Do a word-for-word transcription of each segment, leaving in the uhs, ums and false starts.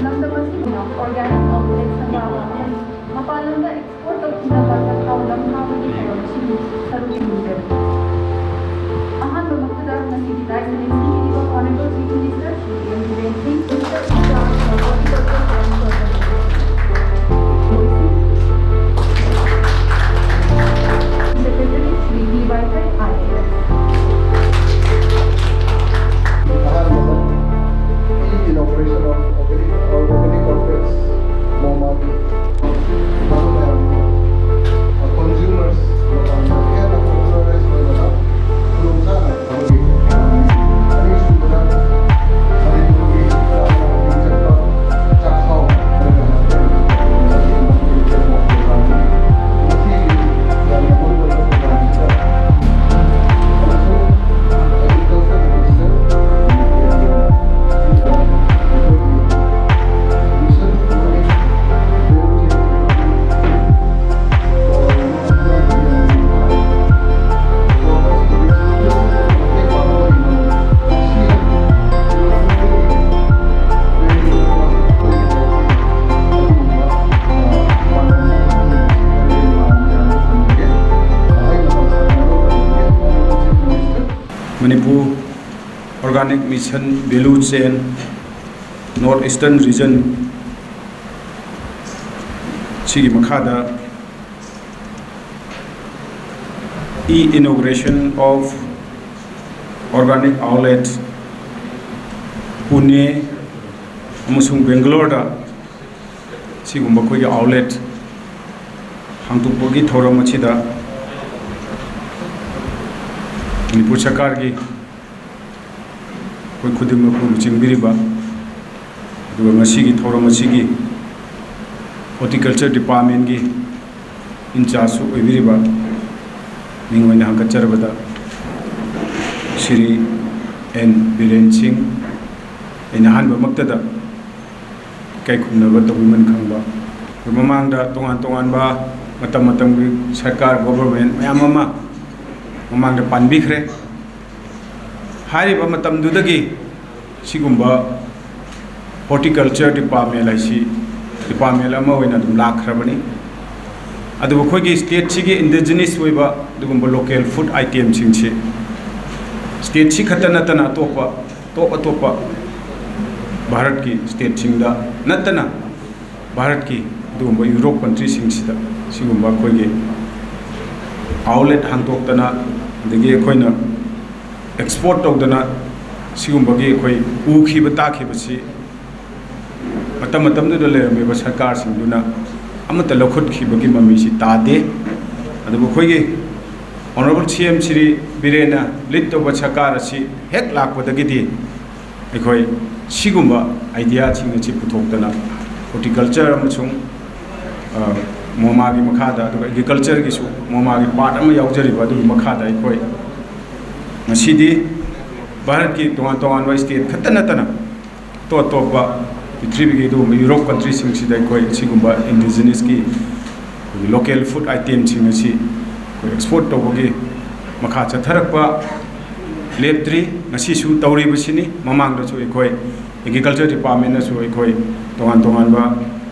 ꯂꯝꯗꯝ ꯑꯁꯤꯒꯤ organic outlet ꯁꯪꯒꯥꯕ ꯑꯃꯗꯤ ꯃꯄꯥꯟ ꯂꯝꯗ export ꯇꯧꯊꯤꯅꯕ ꯆꯥꯛꯈꯥꯎ ꯂꯝ ꯊꯥꯕꯒꯤ ꯊꯧꯔꯝ ꯑꯁꯤꯕꯨ ꯁꯔꯨꯛ ꯌꯥꯍꯟꯖꯔꯤ꯫ ꯑꯍꯥꯟꯕ ꯃꯛꯇꯗ ꯉꯁꯤꯒꯤ ꯂꯥꯏ ꯃꯤꯡ ꯁꯤꯟꯕꯤꯔꯤꯕ Honorable Chief Minister Shri N Biren Singh, Minister in charge of Horticulture and Conservation, Secretary Shri P ꯋꯥꯏꯊꯩ, I A S. ꯑꯍꯥꯟꯕꯗ inauguration of organic, organic outlets ꯅꯣꯡꯃꯒꯤ ꯃꯔꯨꯞ ꯃꯌꯥꯝ, consumers ꯃꯇꯝꯗ ꯍꯦꯟꯅ popularize ꯑꯣꯏꯕꯗ ꯈꯨꯗꯣꯡꯆꯥꯅ ꯑꯃꯗꯤ ꯑꯅꯤꯁꯨꯕꯗ ꯃꯅꯤꯄꯨꯔꯒꯤ ꯃꯤꯡ ꯆꯠꯄ ꯆꯥꯛꯈꯥꯎ ꯅꯠꯇ꯭ꯔꯒ ꯃꯁꯤꯒꯤ ꯌꯥꯝꯅ ꯃꯔꯨꯑꯣꯏꯕ programꯁꯤꯗ ꯑꯃꯁꯨꯡ agriculture minister Manipur Organic Mission Value Chain North Eastern Region ꯁꯤꯒꯤ ꯃꯈꯥꯗ e-inauguration of organic outlet Pune ꯑꯃꯁꯨꯡ ꯕꯦꯡꯒꯂꯣꯔꯗ ꯁꯤꯒꯨꯝꯕ ꯑꯩꯈꯣꯏꯒꯤ outlet ꯍꯥꯡꯗꯣꯛꯄꯒꯤ ꯊꯧꯔꯝ ꯑꯁꯤꯗ ꯃꯅꯤꯄꯨꯔ ꯁꯔꯀꯥꯔꯒꯤ ꯑꯩꯈꯣꯏ ꯈꯨꯗꯤꯡꯃꯛꯄꯨ ꯂꯨꯆꯤꯡꯕꯤꯔꯤꯕ, ꯑꯗꯨꯒ ꯉꯁꯤꯒꯤ ꯊꯧꯔꯝ ꯑꯁꯤꯒꯤ Horticulture Departmentꯀꯤ in chargeꯁꯨ ꯑꯣꯏꯕꯤꯔꯤꯕ ꯃꯤꯡ ꯑꯣꯏꯅ ꯍꯪꯒꯠꯆꯔꯕꯗ ꯁ꯭ꯔꯤ ꯑꯦꯟ ꯕꯤꯔꯦꯟ ꯁꯤꯡ, ꯑꯩꯅ ꯑꯍꯥꯟꯕꯃꯛꯇꯗ ꯏꯀꯥꯏ ꯈꯨꯝꯅꯕ ꯇꯧꯕꯤꯃꯟ ꯈꯪꯕ꯫ ꯑꯩꯈꯣꯏ ꯃꯃꯥꯡꯗ ꯇꯣꯉꯥꯟ ꯇꯣꯉꯥꯟꯕ ꯃꯇꯝ ꯃꯇꯝꯒꯤ ꯁꯔꯀꯥꯔ, ꯒꯣꯕꯔꯃꯦꯟ ꯃꯌꯥꯝ ꯑꯃ ꯃꯃꯥꯡꯗ ꯄꯥꯟꯕꯤꯈ꯭ꯔꯦ꯫ ꯍꯥꯏꯔꯤꯕ ꯃꯇꯝꯗꯨꯗꯒꯤ ꯁꯤꯒꯨꯝꯕ ꯍꯣꯔꯇꯤꯀꯜꯆꯔ ꯗꯤꯄꯥꯔꯠꯃꯦꯟ ꯍꯥꯏꯁꯤ ꯗꯤꯄꯥꯔꯠꯃꯦꯟ ꯑꯃ ꯑꯣꯏꯅ ꯑꯗꯨꯝ ꯂꯥꯛꯈ꯭ꯔꯕꯅꯤ꯫ ꯑꯗꯨꯕꯨ ꯑꯩꯈꯣꯏꯒꯤ ꯁ꯭ꯇꯦꯠꯁꯤꯒꯤ ꯏꯟꯗꯤꯖꯤꯅꯁ ꯑꯣꯏꯕ ꯑꯗꯨꯒꯨꯝꯕ ꯂꯣꯀꯦꯜ ꯐꯨꯗ ꯑꯥꯏꯇꯦꯝꯁꯤꯡꯁꯤ ꯁ꯭ꯇꯦꯠꯁꯤ ꯈꯛꯇ ꯅꯠꯇꯅ ꯑꯇꯣꯞꯄ, ꯑꯇꯣꯞ ꯑꯇꯣꯞꯄ ꯚꯥꯔꯠꯀꯤ ꯁ꯭ꯇꯦꯠꯁꯤꯡꯗ ꯅꯠꯇꯅ ꯚꯥꯔꯠꯀꯤ ꯑꯗꯨꯒꯨꯝꯕ ꯌꯨꯔꯣꯞ ꯀꯟꯇ꯭ꯔꯤꯁꯤꯡꯁꯤꯗ ꯁꯤꯒꯨꯝꯕ ꯑꯩꯈꯣꯏꯒꯤ ꯑꯥꯎꯠꯂꯦꯠ ꯍꯥꯡꯗꯣꯛꯇꯅ, ꯑꯗꯒꯤ ꯑꯩꯈꯣꯏꯅ ꯑꯦꯛꯁꯄꯣꯔꯠ ꯇꯧꯗꯅ ꯁꯤꯒꯨꯝꯕꯒꯤ ꯑꯩꯈꯣꯏ ꯎꯈꯤꯕ ꯇꯥꯈꯤꯕꯁꯤ ꯃꯇꯝ ꯃꯇꯝꯗꯨꯗ ꯂꯩꯔꯝꯃꯤꯕ ꯁꯔꯀꯥꯔꯁꯤꯡꯗꯨꯅ ꯑꯃꯠꯇ ꯂꯧꯈꯠꯈꯤꯕꯒꯤ ꯃꯃꯤꯁꯤ ꯇꯥꯗꯦ꯫ ꯑꯗꯨꯕꯨ ꯑꯩꯈꯣꯏꯒꯤ ꯑꯣꯅꯔꯦꯕꯜ ꯁꯤ ꯑꯦꯝ ꯁ꯭ꯔꯤ ꯕꯤꯔꯦꯟꯅ ꯂꯤꯗ ꯇꯧꯕ ꯁꯔꯀꯥꯔ ꯑꯁꯤ ꯍꯦꯛ ꯂꯥꯛꯄꯗꯒꯤꯗꯤ ꯑꯩꯈꯣꯏ ꯁꯤꯒꯨꯝꯕ ꯑꯥꯏꯗꯤꯌꯥꯁꯤꯡ ꯑꯁꯤ ꯄꯨꯊꯣꯛꯇꯅ ꯍꯣꯔꯇꯤꯀꯜꯆꯔ ꯑꯃꯁꯨꯡ, ꯑ, ꯃꯣꯃꯥꯒꯤ ꯃꯈꯥꯗ, ꯑꯗꯨꯒ ꯑꯦꯒ꯭ꯔꯤꯀꯜꯆꯔꯒꯤꯁꯨ ꯃꯣꯃꯥꯒꯤ ꯄꯥꯔꯠ ꯑꯃ ꯌꯥꯎꯖꯔꯤꯕ ꯑꯗꯨꯒꯤ ꯃꯈꯥꯗ ꯑꯩꯈꯣꯏ ꯉꯁꯤꯗꯤ ꯚꯥꯔꯠꯀꯤ ꯇꯣꯉꯥꯟ ꯇꯣꯉꯥꯟꯕ ꯁ꯭ꯇꯦꯠ ꯈꯛꯇ ꯅꯠꯇꯅ ꯑꯇꯣꯞ ꯑꯇꯣꯞꯄ ꯄ꯭ꯔꯤꯊꯤꯕꯤꯒꯤ ꯑꯗꯨꯒꯨꯝꯕ ꯌꯨꯔꯣꯞ ꯀꯟꯇ꯭ꯔꯤꯁꯤꯡꯁꯤꯗ ꯑꯩꯈꯣꯏ ꯁꯤꯒꯨꯝꯕ ꯏꯟꯗꯤꯖꯤꯅꯁꯀꯤ ꯑꯩꯈꯣꯏꯒꯤ ꯂꯣꯀꯦꯜ ꯐꯨꯗ ꯑꯥꯏꯇꯦꯝꯁꯤꯡ ꯑꯁꯤ ꯑꯩꯈꯣꯏ ꯑꯦꯛꯁꯄꯣꯔꯠ ꯇꯧꯕꯒꯤ ꯃꯈꯥ ꯆꯠꯊꯔꯛꯄ ꯂꯦꯞꯇ꯭ꯔꯤ꯫ ꯉꯁꯤꯁꯨ ꯇꯧꯔꯤꯕꯁꯤꯅꯤ꯫ ꯃꯃꯥꯡꯗꯁꯨ ꯑꯩꯈꯣꯏ ꯑꯦꯒ꯭ꯔꯤꯀꯜꯆꯔ ꯗꯤꯄꯥꯔꯠꯃꯦꯟꯅꯁꯨ ꯑꯩꯈꯣꯏ ꯇꯣꯉꯥꯟ ꯇꯣꯉꯥꯟꯕ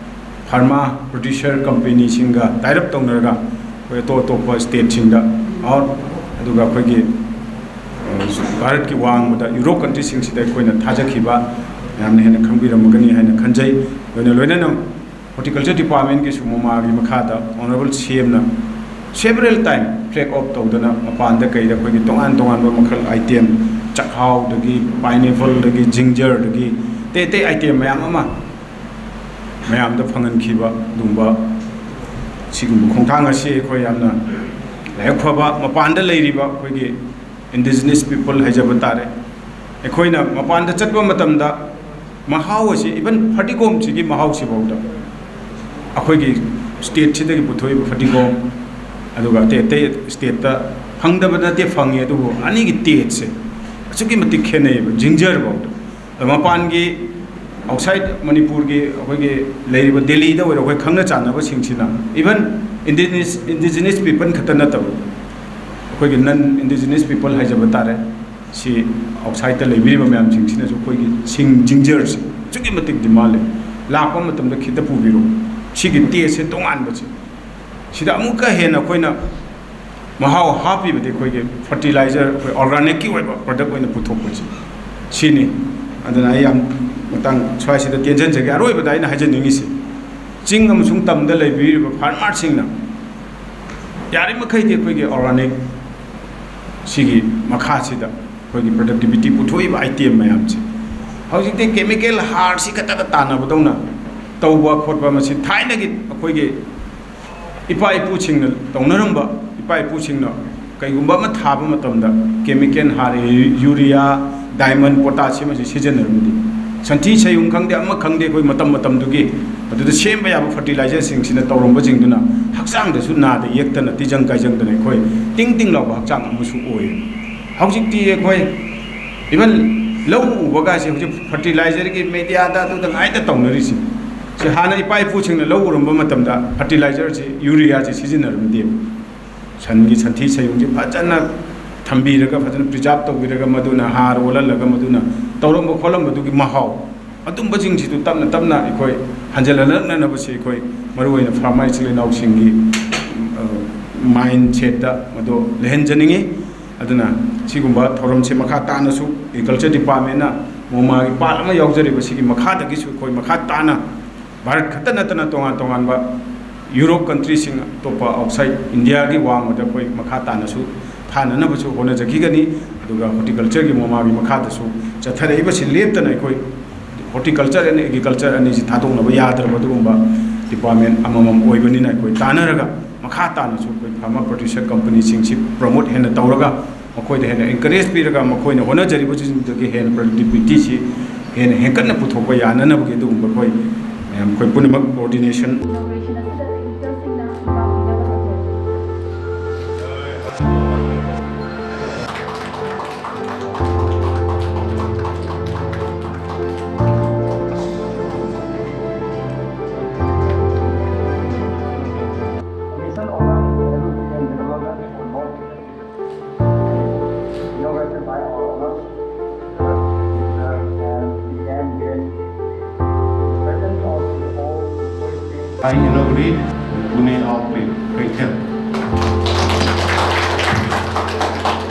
ꯐꯥꯔꯃꯥ ꯄ꯭ꯔꯣꯗ꯭ꯌꯨꯁꯔ ꯀꯝꯄꯦꯅꯤꯁꯤꯡꯒ ꯇꯥꯏ ꯑꯞ ꯇꯧꯅꯔꯒ ꯑꯩꯈꯣꯏ ꯑꯇꯣꯞ ꯑꯇꯣꯞꯄ ꯁ꯭ꯇꯦꯠꯁꯤꯡꯗ ꯑꯥꯎꯠ, ꯑꯗꯨꯒ ꯑꯩꯈꯣꯏꯒꯤ, ꯑ, ꯚꯥꯔꯠꯀꯤ ꯋꯥꯡꯃꯗ ꯌꯨꯔꯣꯞ ꯀꯟꯇ꯭ꯔꯤꯁꯤꯡꯁꯤꯗ ꯑꯩꯈꯣꯏꯅ ꯊꯥꯖꯈꯤꯕ, ꯃꯌꯥꯝꯅ ꯍꯦꯟꯅ ꯈꯪꯕꯤꯔꯝꯃꯒꯅꯤ ꯍꯥꯏꯅ ꯈꯟꯖꯩ꯫ ꯂꯣꯏꯅ ꯂꯣꯏꯅꯅ ꯍꯣꯔꯇꯤꯀꯜꯆꯔ ꯗꯤꯄꯥꯔꯠꯃꯦꯟꯒꯤꯁꯨ ꯃꯣꯃꯥꯒꯤ ꯃꯈꯥꯗ ꯑꯣꯅꯔꯦꯕꯜ ꯁꯤ ꯑꯦꯝꯅ several time flag off ꯇꯧꯗꯅ ꯃꯄꯥꯟꯗ ꯀꯩꯗ ꯑꯩꯈꯣꯏꯒꯤ ꯇꯣꯉꯥꯟ ꯇꯣꯉꯥꯟꯕ ꯃꯈꯜ ꯑꯥꯏꯇꯦꯝ, ꯆꯥꯛꯍꯥꯎꯗꯒꯤ, ꯄꯥꯏꯅꯦꯄꯜꯗꯒꯤ, ꯖꯤꯟꯖꯔꯗꯒꯤ, ꯑꯇꯩ ꯑꯇꯩ ꯑꯥꯏꯇꯦꯝ ꯃꯌꯥꯝ ꯑꯃ ꯃꯌꯥꯝꯗ ꯐꯪꯍꯟꯈꯤꯕ ꯑꯗꯨꯒꯨꯝꯕ ꯁꯤꯒꯨꯝꯕ ꯈꯣꯡꯊꯥꯡ ꯑꯁꯤ ꯑꯩꯈꯣꯏ ꯌꯥꯝꯅ ꯂꯥꯏꯕꯛ ꯐꯕ, ꯃꯄꯥꯟꯗ ꯂꯩꯔꯤꯕ ꯑꯩꯈꯣꯏꯒꯤ ꯏꯟꯗꯤꯖꯤꯅꯁ ꯄꯤꯄꯜ ꯍꯥꯏꯖꯕ ꯇꯥꯔꯦ, ꯑꯩꯈꯣꯏꯅ ꯃꯄꯥꯟꯗ ꯆꯠꯄ ꯃꯇꯝꯗ ꯃꯍꯥꯎ ꯑꯁꯤ, ꯏꯚꯟ ꯐꯗꯤꯒꯣꯝꯁꯤꯒꯤ ꯃꯍꯥꯎꯁꯤꯐꯥꯎꯗ ꯑꯩꯈꯣꯏꯒꯤ ꯁ꯭ꯇꯦꯠꯁꯤꯗꯒꯤ ꯄꯨꯊꯣꯛꯏꯕ ꯐꯗꯤꯒꯣꯝ, ꯑꯗꯨꯒ ꯑꯇꯩ ꯑꯇꯩ ꯁ꯭ꯇꯦꯠꯇ ꯐꯪꯗꯕ ꯅꯠꯇꯦ, ꯐꯪꯉꯤ, ꯑꯗꯨꯕꯨ ꯑꯅꯤꯒꯤ ꯇꯦꯁꯁꯦ ꯑꯁꯨꯛꯀꯤ ꯃꯇꯤꯛ ꯈꯦꯠꯅꯩꯌꯦꯕ, ꯖꯤꯟꯖꯔꯐꯥꯎꯗ꯫ ꯑꯗꯣ ꯃꯄꯥꯟꯒꯤ ꯑꯥꯎꯠꯁꯥꯏꯠ ꯃꯅꯤꯄꯨꯔꯒꯤ ꯑꯩꯈꯣꯏꯒꯤ ꯂꯩꯔꯤꯕ ꯗꯦꯜꯂꯤꯗ ꯑꯣꯏꯔꯣ, ꯑꯩꯈꯣꯏ ꯈꯪꯅ ꯆꯥꯟꯅꯕꯁꯤꯡꯁꯤꯅ, even indigenous, indigenous people ꯈꯛꯇ ꯅꯠꯇꯕ, ꯑꯩꯈꯣꯏꯒꯤ non indigenous people ꯍꯥꯏꯖꯕ ꯇꯥꯔꯦ, ꯁꯤ ꯑꯥꯎꯠꯁꯥꯏꯠꯇ ꯂꯩꯕꯤꯔꯤꯕ ꯃꯌꯥꯝꯁꯤꯡꯁꯤꯅꯁꯨ ꯑꯩꯈꯣꯏꯒꯤ ꯁꯤꯡ ꯖꯤꯟꯖꯔꯁꯦ ꯑꯗꯨꯛꯀꯤ ꯃꯇꯤꯛ ꯗꯤꯃꯥꯟ ꯂꯩ꯫ ꯂꯥꯛꯄ ꯃꯇꯝꯗ ꯈꯤꯇ ꯄꯨꯕꯤꯔꯣ꯫ ꯁꯤꯒꯤ ꯇꯦꯁꯁꯦ ꯇꯣꯉꯥꯟꯕꯁꯦ, ꯁꯤꯗ ꯑꯃꯨꯛꯀ ꯍꯦꯟꯅ ꯑꯩꯈꯣꯏꯅ ꯃꯍꯥꯎ ꯍꯥꯞꯄꯤꯕꯗꯤ ꯑꯩꯈꯣꯏꯒꯤ ꯐꯔꯇꯤꯂꯥꯏꯖꯔ, ꯑꯩꯈꯣꯏ ꯑꯣꯔꯒꯥꯅꯤꯛꯀꯤ ꯑꯣꯏꯕ ꯄ꯭ꯔꯗꯛ ꯑꯣꯏꯅ ꯄꯨꯊꯣꯛꯄꯁꯦ ꯁꯤꯅꯤ꯫ ꯑꯗꯨꯅ ꯑꯩ ꯌꯥꯝ ꯃꯇꯥꯡ ꯁ꯭ꯋꯥꯏꯁꯤꯗ ꯇꯦꯟꯁꯤꯟꯖꯒꯦ꯫ ꯑꯔꯣꯏꯕꯗ ꯑꯩꯅ ꯍꯥꯏꯖꯅꯤꯡꯉꯤꯁꯤ, ꯆꯤꯡ ꯑꯃꯁꯨꯡ ꯇꯝꯗ ꯂꯩꯕꯤꯔꯤꯕ ꯐꯥꯔꯃꯔꯁꯤꯡꯅ ꯌꯥꯔꯤꯃꯈꯩꯗꯤ ꯑꯩꯈꯣꯏꯒꯤ ꯑꯣꯔꯒꯥꯅꯤꯛ ꯁꯤꯒꯤ ꯃꯈꯥꯁꯤꯗ ꯑꯩꯈꯣꯏꯒꯤ ꯄ꯭ꯔꯗꯛꯇꯤꯚꯤꯇꯤ ꯄꯨꯊꯣꯛꯏꯕ ꯑꯥꯏꯇꯦꯝ ꯃꯌꯥꯝꯁꯦ, ꯍꯧꯖꯤꯛꯇꯤ ꯀꯦꯃꯤꯀꯦꯜ ꯍꯥꯔꯁꯤ ꯈꯛꯇꯗ ꯇꯥꯟꯅꯕꯗꯧꯅ ꯇꯧꯕ ꯈꯣꯠꯄ, ꯃꯁꯤ ꯊꯥꯏꯅꯒꯤ ꯑꯩꯈꯣꯏꯒꯤ ꯏꯄꯥ ꯏꯄꯨꯁꯤꯡꯅ ꯇꯧꯅꯔꯝꯕ, ꯏꯄꯥ ꯏꯄꯨꯁꯤꯡꯅ ꯀꯩꯒꯨꯝꯕ ꯑꯃ ꯊꯥꯕ ꯃꯇꯝꯗ ꯀꯦꯃꯤꯀꯦꯜ ꯍꯥꯔ, ꯌꯨꯔꯤꯌꯥ, ꯗꯥꯏꯃꯟ, ꯄꯣꯇꯥꯁ ꯑꯃꯁꯤ ꯁꯤꯖꯤꯟꯅꯔꯝꯗꯦ꯫ ꯁꯟꯊꯤ ꯁꯌꯨꯡ ꯈꯪꯗꯦ, ꯑꯃ ꯈꯪꯗꯦ, ꯑꯩꯈꯣꯏ ꯃꯇꯝ ꯃꯇꯝꯗꯨꯒꯤ ꯑꯗꯨꯗ ꯁꯦꯝꯕ ꯌꯥꯕ ꯐꯔꯇꯤꯂꯥꯏꯖꯔꯁꯤꯡꯁꯤꯅ ꯇꯧꯔꯝꯕꯁꯤꯡꯗꯨꯅ ꯍꯛꯆꯥꯡꯗꯁꯨ ꯅꯥꯗ ꯌꯦꯛꯇꯅ, ꯇꯤꯖꯪ ꯀꯥꯏꯖꯪꯗꯅ ꯑꯩꯈꯣꯏ ꯇꯤꯡ ꯇꯤꯡ ꯂꯥꯎꯕ ꯍꯛꯆꯥꯡ ꯑꯃꯁꯨ ꯑꯣꯏ꯫ ꯍꯧꯖꯤꯛꯇꯤ ꯑꯩꯈꯣꯏ even ꯂꯧ ꯎꯕꯒꯥꯏꯁꯦ ꯍꯧꯖꯤꯛ ꯐꯔꯇꯤꯂꯥꯏꯖꯔꯒꯤ ꯃꯦꯗꯤꯌꯥꯗ ꯑꯗꯨꯗ ꯉꯥꯏꯗ ꯇꯧꯅꯔꯤꯁꯦ꯫ ꯁꯤ ꯍꯥꯟꯅ ꯏꯄꯥ ꯏꯄꯨꯁꯤꯡꯅ ꯂꯧ ꯎꯔꯝꯕ ꯃꯇꯝꯗ ꯐꯔꯇꯤꯂꯥꯏꯖꯔꯁꯤ, ꯌꯨꯔꯤꯌꯥꯁꯤ ꯁꯤꯖꯤꯟꯅꯔꯝꯗꯦꯕ꯫ ꯁꯟꯒꯤ ꯁꯟꯊꯤ ꯁꯌꯨꯡꯁꯤ ꯐꯖꯅ ꯊꯝꯕꯤꯔꯒ, ꯐꯖꯅ ꯄ꯭ꯔꯤꯖꯥꯕ ꯇꯧꯕꯤꯔꯒ, ꯃꯗꯨꯅ ꯍꯥꯔ ꯑꯣꯜꯍꯜꯂꯒ ꯃꯗꯨꯅ ꯇꯧꯔꯝꯕ ꯈꯣꯠꯂꯝꯕꯗꯨꯒꯤ ꯃꯍꯥꯎ, ꯑꯗꯨꯝꯕꯁꯤꯡꯁꯤꯁꯨ ꯇꯞꯅ ꯇꯞꯅ ꯑꯩꯈꯣꯏ ꯍꯟꯖꯤꯜꯍꯜꯂꯛꯅꯅꯕꯁꯤ ꯑꯩꯈꯣꯏ ꯃꯔꯨꯑꯣꯏꯅ ꯐꯥꯔꯃꯔ ꯏꯆꯤꯜ ꯏꯅꯥꯎꯁꯤꯡꯒꯤ, ꯑ, ꯃꯥꯏꯟ ꯁꯦꯠꯇ ꯃꯗꯨ ꯂꯩꯍꯟꯖꯅꯤꯡꯉꯤ꯫ ꯑꯗꯨꯅ ꯁꯤꯒꯨꯝꯕ ꯊꯧꯔꯝꯁꯦ ꯃꯈꯥ ꯇꯥꯅꯁꯨ ꯑꯦꯒ꯭ꯔꯤꯀꯜꯆꯔ ꯗꯤꯄꯥꯔꯠꯃꯦꯟꯅ ꯃꯣꯃꯥꯒꯤ ꯄꯥꯔꯠ ꯑꯃ ꯌꯥꯎꯖꯔꯤꯕ ꯁꯤꯒꯤ ꯃꯈꯥꯗꯒꯤꯁꯨ ꯑꯩꯈꯣꯏ ꯃꯈꯥ ꯇꯥꯅ ꯚꯥꯔꯠ ꯈꯛꯇ ꯅꯠꯇꯅ ꯇꯣꯉꯥꯟ ꯇꯣꯉꯥꯟꯕ ꯌꯨꯔꯣꯞ ꯀꯟꯇ꯭ꯔꯤꯁꯤꯡ, ꯑꯇꯣꯞꯄ ꯑꯥꯎꯠꯁꯥꯏꯠ ꯏꯟꯗꯤꯌꯥꯒꯤ ꯋꯥꯡꯃꯗ ꯑꯩꯈꯣꯏ ꯃꯈꯥ ꯇꯥꯅꯁꯨ ꯊꯥꯅꯅꯕꯁꯨ ꯍꯣꯠꯅꯖꯈꯤꯒꯅꯤ꯫ ꯑꯗꯨꯒ ꯍꯣꯔꯇꯤꯀꯜꯆꯔꯒꯤ ꯃꯣꯃꯥꯒꯤ ꯃꯈꯥꯗꯁꯨ ꯆꯠꯊꯔꯛꯏꯕꯁꯤ ꯂꯦꯞꯇꯅ ꯑꯩꯈꯣꯏ ꯍꯣꯔꯇꯤꯀꯜꯆꯔ and ꯑꯦꯒ꯭ꯔꯤꯀꯜꯆꯔ ꯑꯅꯤꯁꯤ ꯊꯥꯗꯣꯛꯅꯕ ꯌꯥꯗ꯭ꯔꯕ ꯑꯗꯨꯒꯨꯝꯕ ꯗꯤꯄꯥꯔꯠꯃꯦꯟ ꯑꯃꯃꯝ ꯑꯣꯏꯕꯅꯤꯅ, ꯑꯩꯈꯣꯏ ꯇꯥꯟꯅꯔꯒ ꯃꯈꯥ ꯇꯥꯅꯁꯨ ꯑꯩꯈꯣꯏ ꯐꯥꯔꯃꯔ ꯄ꯭ꯔꯣꯗ꯭ꯌꯨꯁꯔ ꯀꯝꯄꯅꯤꯁꯤꯡꯁꯤ ꯄ꯭ꯔꯣꯃꯣꯠ ꯍꯦꯟꯅ ꯇꯧꯔꯒ, ꯃꯈꯣꯏꯗ ꯍꯦꯟꯅ ꯑꯦꯟꯀꯔꯦꯖ ꯄꯤꯔꯒ, ꯃꯈꯣꯏꯅ ꯍꯣꯠꯅꯖꯔꯤꯕꯁꯤꯡꯗꯨꯗꯒꯤ ꯍꯦꯟꯅ ꯄ꯭ꯔꯗꯛꯇꯤꯚꯤꯇꯤꯁꯤ ꯍꯦꯟꯅ ꯍꯦꯟꯒꯠꯅ ꯄꯨꯊꯣꯛꯄ ꯌꯥꯅꯅꯕꯒꯤ ꯑꯗꯨꯒꯨꯝꯕ ꯑꯩꯈꯣꯏ ꯃꯌꯥꯝ, ꯑꯩꯈꯣꯏ ꯄꯨꯝꯅꯃꯛ coordination I inaugurate Pune outlet, Kaithal.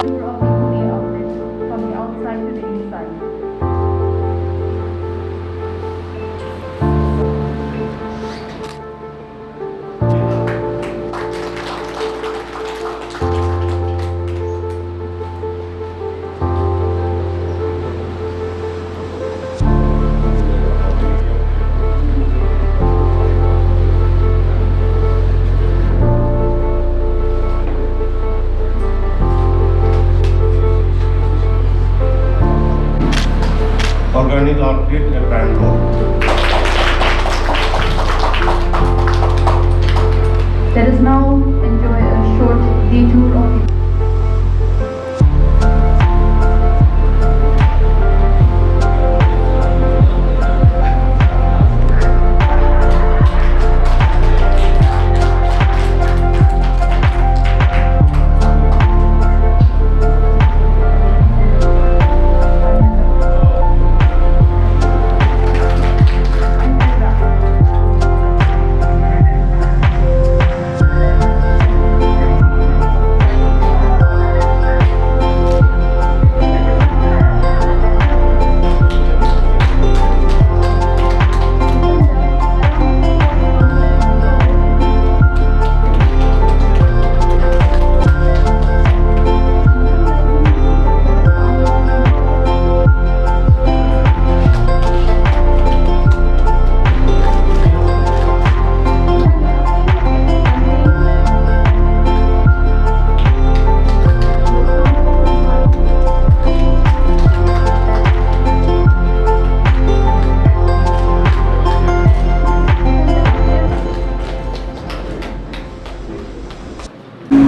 Tour of the Pune outlet from the outside to the inside. Organic outlet at Bangalore. Let us now enjoy a short detour of the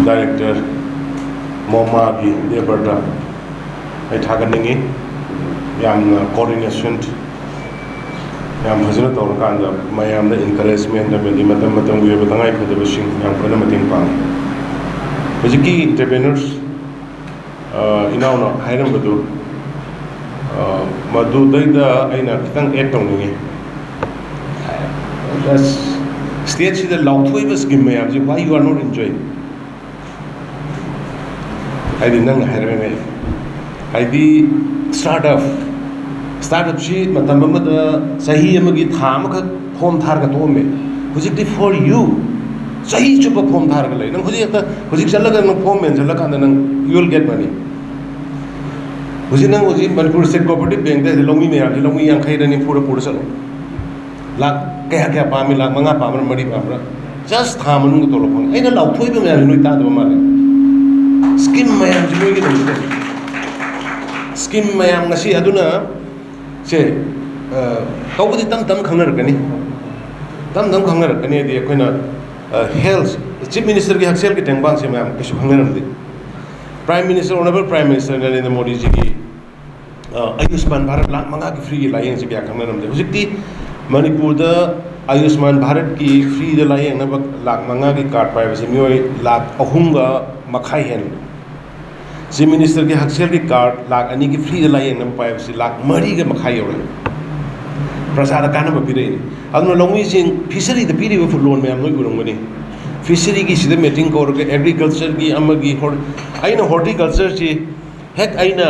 Director ꯃꯣꯃꯥꯒꯤ endeavourꯗ ꯑꯩ ꯊꯥꯒꯠꯅꯤꯡꯉꯤ꯫ ꯌꯥꯝꯅ coordination ꯌꯥꯝ ꯐꯖꯅ ꯇꯧꯔꯀꯥꯟꯗ ꯃꯌꯥꯝꯗ encouragement ꯑꯃꯗꯤ ꯃꯇꯝ ꯃꯇꯝꯒꯤ ꯑꯣꯏꯕ ꯇꯉꯥꯏꯐꯗꯕꯁꯤꯡ ꯌꯥꯝ ꯀꯟꯅ ꯃꯇꯦꯡ ꯄꯥꯡꯉꯤ꯫ ꯍꯧꯖꯤꯛꯀꯤ entrepreneurs, ꯑ, ꯏꯅꯥꯎꯅ ꯍꯥꯏꯔꯝꯕꯗꯨ, ꯑ, ꯃꯗꯨꯗꯩꯗ ꯑꯩꯅ ꯈꯤꯇꯪ add ꯇꯧꯅꯤꯡꯉꯤ꯫ Just ꯁ꯭ꯇꯦꯠꯁꯤꯗ ꯂꯥꯎꯊꯣꯛꯏꯕ ꯁ꯭ꯀꯤꯝ ꯃꯌꯥꯝꯁꯦ, why you are not enjoying? ꯍꯥꯏꯗꯤ ꯅꯪꯅ ꯍꯥꯏꯔꯒꯅꯦ, ꯍꯥꯏꯗꯤ ꯁ꯭ꯇꯥꯔꯠ ꯑꯞ, ꯁ꯭ꯇꯥꯔꯠ ꯑꯞꯁꯤ ꯃꯇꯝ ꯑꯃꯗ ꯆꯍꯤ ꯑꯃꯒꯤ ꯊꯥ ꯑꯃꯈꯛ ꯐꯣꯝ ꯊꯥꯔꯒ ꯇꯣꯛꯑꯝꯃꯦ꯫ ꯍꯧꯖꯤꯛꯇꯤ for you, ꯆꯍꯤ ꯆꯨꯞꯄ ꯐꯣꯝ ꯊꯥꯔꯒ ꯂꯩ꯫ ꯅꯪ ꯍꯧꯖꯤꯛ ꯍꯦꯛꯇ, ꯍꯧꯖꯤꯛ ꯆꯠꯂꯒ ꯅꯪ ꯐꯣꯝ ꯃꯦꯟꯁꯤꯜꯂꯀꯥꯟꯗ ꯅꯪ you will get money꯫ ꯍꯧꯖꯤꯛ ꯅꯪ ꯍꯧꯖꯤꯛ ꯃꯅꯤꯄꯨꯔ ꯁ꯭ꯇꯦꯠ ꯀꯣꯑꯣꯄꯔꯦꯇꯤꯚ ꯕꯦꯡꯛꯇ ꯂꯧꯃꯤ ꯃꯌꯥꯝꯁꯤ, ꯂꯧꯃꯤ ꯌꯥꯡꯈꯩꯔ ꯅꯤꯐꯨꯔ ꯄꯨꯔ ꯆꯠꯂꯣ꯫ ꯂꯥꯛ ꯀꯌꯥ ꯀꯌꯥ ꯄꯥꯝꯃꯤ? ꯂꯥꯛ ꯃꯉꯥ ꯄꯥꯝꯕ꯭ꯔꯥ, ꯃꯔꯤ ꯄꯥꯝꯕ꯭ꯔꯥ? ꯖꯁ ꯊꯥ ꯃꯅꯨꯡꯗ ꯇꯣꯂꯣꯞ ꯐꯪꯉꯤ꯫ ꯑꯩꯅ ꯂꯥꯎꯊꯣꯛꯏꯕ ꯃꯌꯥꯝꯁꯤ ꯅꯣꯏ ꯇꯥꯗꯕ ꯃꯥꯜꯂꯦ꯫ ꯁ꯭ꯀꯤꯝ ꯃꯌꯥꯝꯁꯤ ꯅꯣꯏꯒꯤꯗꯃꯛꯇ, ꯁ꯭ꯀꯤꯝ ꯃꯌꯥꯝ ꯉꯁꯤ꯫ ꯑꯗꯨꯅ ꯁꯦ, ꯑ, ꯇꯧꯕꯗꯤ ꯇꯞ ꯇꯞꯅ ꯈꯪꯅꯔꯛꯀꯅꯤ꯫ ꯇꯞ ꯇꯞꯅ ꯈꯪꯅꯔꯛꯀꯅꯤ ꯍꯥꯏꯗꯤ ꯑꯩꯈꯣꯏꯅ, ꯑ, ꯍꯦꯜꯊ, ꯆꯤꯐ ꯃꯤꯅꯤꯁꯇꯔꯒꯤ ꯍꯛꯁꯦꯜꯒꯤ ꯇꯦꯡꯕꯥꯡꯁꯦ ꯃꯌꯥꯝ ꯀꯩꯁꯨ ꯈꯪꯅꯔꯝꯗꯦ꯫ Prime minister, honourable prime minister Narendra ꯃꯣꯗꯤꯖꯤꯒꯤ, ꯑ, ꯑꯌꯨꯁꯃꯥꯟ ꯚꯥꯔꯠ ꯂꯥꯛ ꯃꯉꯥꯒꯤ ꯐ꯭ꯔꯤꯒꯤ ꯂꯥꯌꯦꯡꯁꯦ ꯀꯌꯥ ꯈꯪꯅꯔꯝꯗꯦ꯫ ꯍꯧꯖꯤꯛꯇꯤ ꯃꯅꯤꯄꯨꯔꯗ ꯑꯌꯨꯁꯃꯥꯟ ꯚꯥꯔꯠꯀꯤ ꯐ꯭ꯔꯤꯗ ꯂꯥꯌꯦꯡꯅꯕ ꯂꯥꯛ ꯃꯉꯥꯒꯤ ꯀꯥꯔꯗ ꯄꯥꯏꯕꯁꯦ ꯃꯤꯑꯣꯏ ꯂꯥꯛ ꯑꯍꯨꯝꯒ ꯃꯈꯥꯏ ꯍꯦꯜꯂꯦ꯫ ꯆꯤꯐ ꯃꯤꯅꯤꯁꯇꯔꯒꯤ ꯍꯛꯁꯦꯜꯒꯤ ꯀꯥꯔꯗ ꯂꯥꯛ ꯑꯅꯤꯒꯤ ꯐ꯭ꯔꯤꯗ ꯂꯥꯌꯦꯡꯅꯕ ꯄꯥꯏꯕꯁꯤ ꯂꯥꯛ ꯃꯔꯤꯒ ꯃꯈꯥꯏ ꯌꯧꯔꯦ꯫ ꯄ꯭ꯔꯖꯥꯗ ꯀꯥꯟꯅꯕ ꯄꯤꯔꯛꯏꯅꯤ꯫ ꯑꯗꯨꯅ ꯂꯧꯃꯤꯁꯤꯡ, ꯐꯤꯁꯔꯤꯗ ꯄꯤꯔꯤꯕ ꯐꯨ-, ꯂꯣꯟ ꯃꯌꯥꯝ ꯂꯣꯏ ꯎꯔꯝꯒꯅꯤ꯫ ꯐꯤꯁꯔꯤꯒꯤ ꯁꯤꯗ ꯃꯦꯇꯤꯡ ꯀꯧꯔꯒ ꯑꯦꯒ꯭ꯔꯤꯀꯜꯆꯔꯒꯤ ꯑꯃꯒꯤ ꯍꯣꯔ-, ꯑꯩꯅ ꯍꯣꯔꯇꯤꯀꯜꯆꯔꯁꯤ ꯍꯦꯛ ꯑꯩꯅ,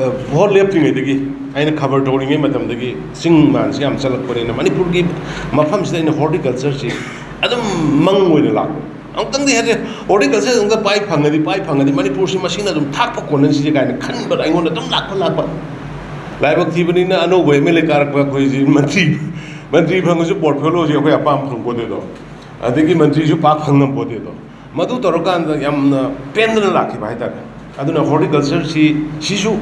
ꯑ, ꯚꯣꯠ ꯂꯦꯞꯇ꯭ꯔꯤꯉꯩꯗꯒꯤ, ꯑꯩꯅ ꯈꯕꯔ ꯇꯧꯔꯤꯉꯩ ꯃꯇꯝꯗꯒꯤ ꯆꯤꯡ ꯃꯥꯟꯁꯤ ꯌꯥꯝ ꯆꯠꯂꯛꯄꯅꯤꯅ ꯃꯅꯤꯄꯨꯔꯒꯤ ꯃꯐꯝꯁꯤꯗ ꯑꯩꯅ ꯍꯣꯔꯇꯤꯀꯜꯆꯔꯁꯤ ꯑꯗꯨꯝ ꯃꯪ ꯑꯣꯏꯅ ꯂꯥꯛꯄ꯫ ꯑꯃꯨꯛꯇꯪꯗꯤ ꯍꯥꯏꯗꯤ ꯍꯣꯔꯇꯤꯀꯜꯆꯔ ꯑꯃꯨꯛꯇ ꯄꯥꯏ ꯐꯪꯉꯗꯤ, ꯄꯥꯏ ꯐꯪꯉꯗꯤ ꯃꯅꯤꯄꯨꯔꯁꯤ ꯃꯁꯤꯅ ꯑꯗꯨꯝ ꯊꯥꯛꯄ ꯀꯣꯟꯅꯁꯤꯁꯦ ꯀꯥꯏꯅ ꯈꯟꯕꯗ ꯑꯩꯉꯣꯟꯗ ꯑꯗꯨꯝ ꯂꯥꯛꯄ, ꯂꯥꯛꯄ꯫ ꯂꯥꯏꯕꯛ ꯊꯤꯕꯅꯤꯅ ꯑꯅꯧꯕ ꯑꯦꯝ ꯑꯦꯜ ꯑꯦ ꯀꯥꯔꯛꯄ ꯑꯩꯈꯣꯏꯁꯤ ꯃꯟꯇ꯭ꯔꯤ, ꯃꯟꯇ꯭ꯔꯤ ꯐꯪꯉꯁꯨ ꯄꯣꯔꯠꯐꯣꯂꯤꯌꯣꯁꯤ ꯑꯩꯈꯣꯏ ꯑꯄꯥꯝꯕ ꯐꯪꯄꯣꯠꯇꯦꯗꯣ꯫ ꯑꯗꯒꯤ ꯃꯟꯇ꯭ꯔꯤꯁꯨ ꯄꯥꯛ ꯐꯪꯉꯝꯄꯣꯠꯇꯦꯗꯣ꯫ ꯃꯗꯨ ꯇꯧꯔꯀꯥꯟꯗ ꯌꯥꯝꯅ ꯄꯦꯟꯗꯅ ꯂꯥꯛꯈꯤꯕ ꯍꯥꯏꯇꯥꯔꯦ꯫ ꯑꯗꯨꯅ ꯍꯣꯔꯇꯤꯀꯜꯆꯔꯁꯤ, ꯁꯤꯁꯨ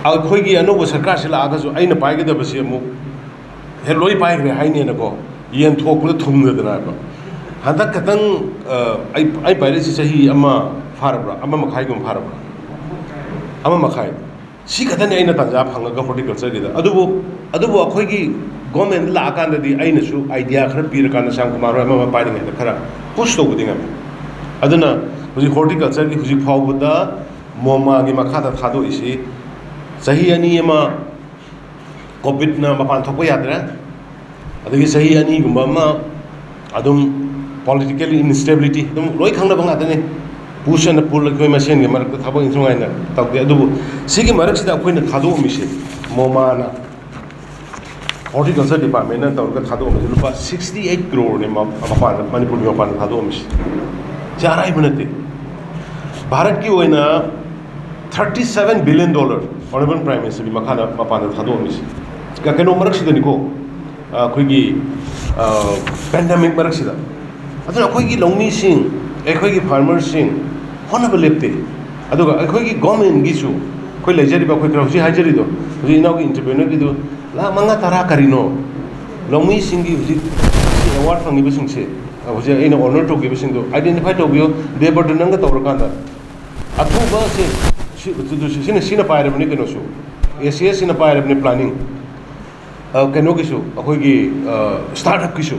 ꯑꯩꯈꯣꯏꯒꯤ ꯑꯅꯧꯕ ꯁꯔꯀꯥꯔꯁꯤ ꯂꯥꯛꯑꯒꯁꯨ ꯑꯩꯅ ꯄꯥꯏꯒꯗꯕꯁꯤ ꯑꯃꯨꯛ ꯍꯦꯛ ꯂꯣꯏ ꯄꯥꯏꯈ꯭ꯔꯦ ꯍꯥꯏꯅꯦꯅꯀꯣ, ꯌꯦꯟ ꯊꯣꯛꯄꯗ ꯊꯨꯡꯗꯗꯅ ꯍꯥꯏꯕ꯫ ꯍꯟꯗꯛ ꯈꯛꯇꯪ, ꯑ, ꯑꯩ, ꯑꯩ ꯄꯥꯏꯔꯛꯏꯁꯤ ꯆꯍꯤ ꯑꯃ ꯐꯥꯔꯕ꯭ꯔꯥ, ꯑꯃ ꯃꯈꯥꯏꯒꯨꯝꯕ ꯐꯥꯔꯕ꯭ꯔꯥ? ꯑꯃ ꯃꯈꯥꯏ꯫ ꯁꯤ ꯈꯛꯇꯅꯤ ꯑꯩꯅ ꯇꯥꯟꯖꯥ ꯐꯪꯉꯒ ꯍꯣꯔꯇꯤꯀꯜꯆꯔꯒꯤꯗ꯫ ꯑꯗꯨꯕꯨ, ꯑꯗꯨꯕꯨ ꯑꯩꯈꯣꯏꯒꯤ ꯒꯣꯔꯃꯦꯟꯗ ꯂꯥꯛꯑꯀꯥꯟꯗꯗꯤ ꯑꯩꯅꯁꯨ ꯑꯥꯏꯗꯤꯌꯥ ꯈꯔ ꯄꯤꯔꯀꯥꯟꯗ ꯁ꯭ꯌꯥꯝ ꯀꯨꯃꯥꯔ ꯍꯣꯏ ꯑꯃ ꯑꯃ ꯄꯥꯏꯔꯤꯉꯩꯗ ꯈꯔ ꯄꯨꯁ ꯇꯧꯕꯗꯤ ꯉꯝꯃꯤ꯫ ꯑꯗꯨꯅ ꯍꯧꯖꯤꯛ ꯍꯣꯔꯇꯤꯀꯜꯆꯔꯒꯤ ꯍꯧꯖꯤꯛ ꯐꯥꯎꯕꯗ ꯃꯣꯃꯥꯒꯤ ꯃꯈꯥꯗ ꯊꯥꯗꯣꯛꯏꯁꯤ ꯆꯍꯤ ꯑꯅꯤ ꯑꯃ ꯀꯣꯚꯤꯗꯅ ꯃꯄꯥꯟ ꯊꯣꯛꯄ ꯌꯥꯗ꯭ꯔꯦ꯫ ꯑꯗꯒꯤ ꯆꯍꯤ ꯑꯅꯤꯒꯨꯝꯕ ꯑꯃ ꯑꯗꯨꯝ political instability, ꯑꯗꯨꯝ ꯂꯣꯏ ꯈꯪꯅꯕ ꯉꯥꯛꯇꯅꯤ꯫ ꯄꯨꯁ ꯑꯦꯟ ꯄꯨꯜ ꯑꯩꯈꯣꯏ ꯃꯁꯦꯟꯒꯤ ꯃꯔꯛꯇ ꯊꯕꯛ ꯏꯟꯊꯨꯉꯥꯏꯅ ꯇꯧꯗꯦ꯫ ꯑꯗꯨꯕꯨ ꯁꯤꯒꯤ ꯃꯔꯛꯁꯤꯗ ꯑꯩꯈꯣꯏꯅ ꯊꯥꯗꯣꯛꯑꯝꯃꯤꯁꯦ, ꯃꯣꯃꯥꯅ, ꯍꯣꯔꯇꯤꯀꯜꯆꯔ ꯗꯤꯄꯥꯔꯠꯃꯦꯟꯅ ꯇꯧꯔꯒ ꯊꯥꯗꯣꯛꯑꯝꯃꯤꯁꯦ ꯂꯨꯄꯥ sixty eight crore ꯅꯦ ꯃꯄꯥꯟꯗ, ꯃꯅꯤꯄꯨꯔꯒꯤ ꯃꯄꯥꯟꯗ ꯊꯥꯗꯣꯛꯑꯝꯃꯤꯁꯦ꯫ ꯁꯤ ꯑꯔꯥꯏꯕ ꯅꯠꯇꯦ꯫ ꯚꯥꯔꯠꯀꯤ ꯑꯣꯏꯅ thirty seven billion dollar Honourable Prime Minister ꯒꯤ ꯃꯈꯥꯗ ꯃꯄꯥꯟꯗ ꯊꯥꯗꯣꯛꯑꯝꯃꯤꯁꯦ꯫ ꯀ- ꯀꯩꯅꯣ ꯃꯔꯛꯁꯤꯗꯅꯤꯀꯣ, ꯑꯩꯈꯣꯏꯒꯤ ꯄꯦꯟꯗꯦꯃꯤꯛ ꯃꯔꯛꯁꯤꯗ꯫ ꯑꯗꯨꯅ ꯑꯩꯈꯣꯏꯒꯤ ꯂꯧꯃꯤꯁꯤꯡ, ꯑꯩꯈꯣꯏꯒꯤ ꯐꯥꯔꯃꯔꯁꯤꯡ ꯍꯣꯠꯅꯕ ꯂꯦꯞꯇꯦ꯫ ꯑꯗꯨꯒ ꯑꯩꯈꯣꯏꯒꯤ ꯒꯣꯔꯃꯦꯟꯒꯤꯁꯨ, ꯑꯩꯈꯣꯏ ꯂꯩꯖꯔꯤꯕ, ꯑꯩꯈꯣꯏ ꯈꯔ ꯍꯧꯖꯤꯛ ꯍꯥꯏꯖꯔꯤꯗꯣ, ꯍꯧꯖꯤꯛ ꯏꯅꯥꯎꯒꯤ ꯑꯦꯟꯇꯔꯄ꯭ꯔꯦꯅꯔꯒꯤꯗꯣ, ꯂꯥꯈ ꯃꯉꯥ ꯇꯔꯥ ꯀꯔꯤꯅꯣ? ꯂꯧꯃꯤꯁꯤꯡꯒꯤ ꯍꯧꯖꯤꯛ ꯑꯦꯋꯥꯔꯗ ꯐꯪꯉꯤꯕꯁꯤꯡꯁꯦ, ꯍꯧꯖꯤꯛ ꯑꯩꯅ ꯑꯣꯅꯔ ꯇꯧꯈꯤꯕꯁꯤꯡꯗꯣ ꯑꯥꯏꯗꯦꯟꯇꯤꯐꯥꯏ ꯇꯧꯕꯤꯌꯣ꯫ ꯗꯦꯕꯔꯇꯟ ꯅꯪꯒ ꯇꯧꯔꯀꯥꯟꯗ ꯑꯊꯨꯕꯁꯦ, ꯁꯤ-, ꯁꯤꯅ, ꯁꯤꯅ ꯄꯥꯏꯔꯕꯅꯤ ꯀꯩꯅꯣꯁꯨ, ꯑꯦ ꯁꯤ ꯑꯦꯁ ꯁꯤꯅ ꯄꯥꯏꯔꯕꯅꯤ ꯄ꯭ꯂꯥꯅꯤꯡ꯫ ꯑ, ꯀꯩꯅꯣꯒꯤꯁꯨ, ꯑꯩꯈꯣꯏꯒꯤ, ꯑ, ꯁ꯭ꯇꯥꯔꯠ ꯑꯞꯀꯤꯁꯨ,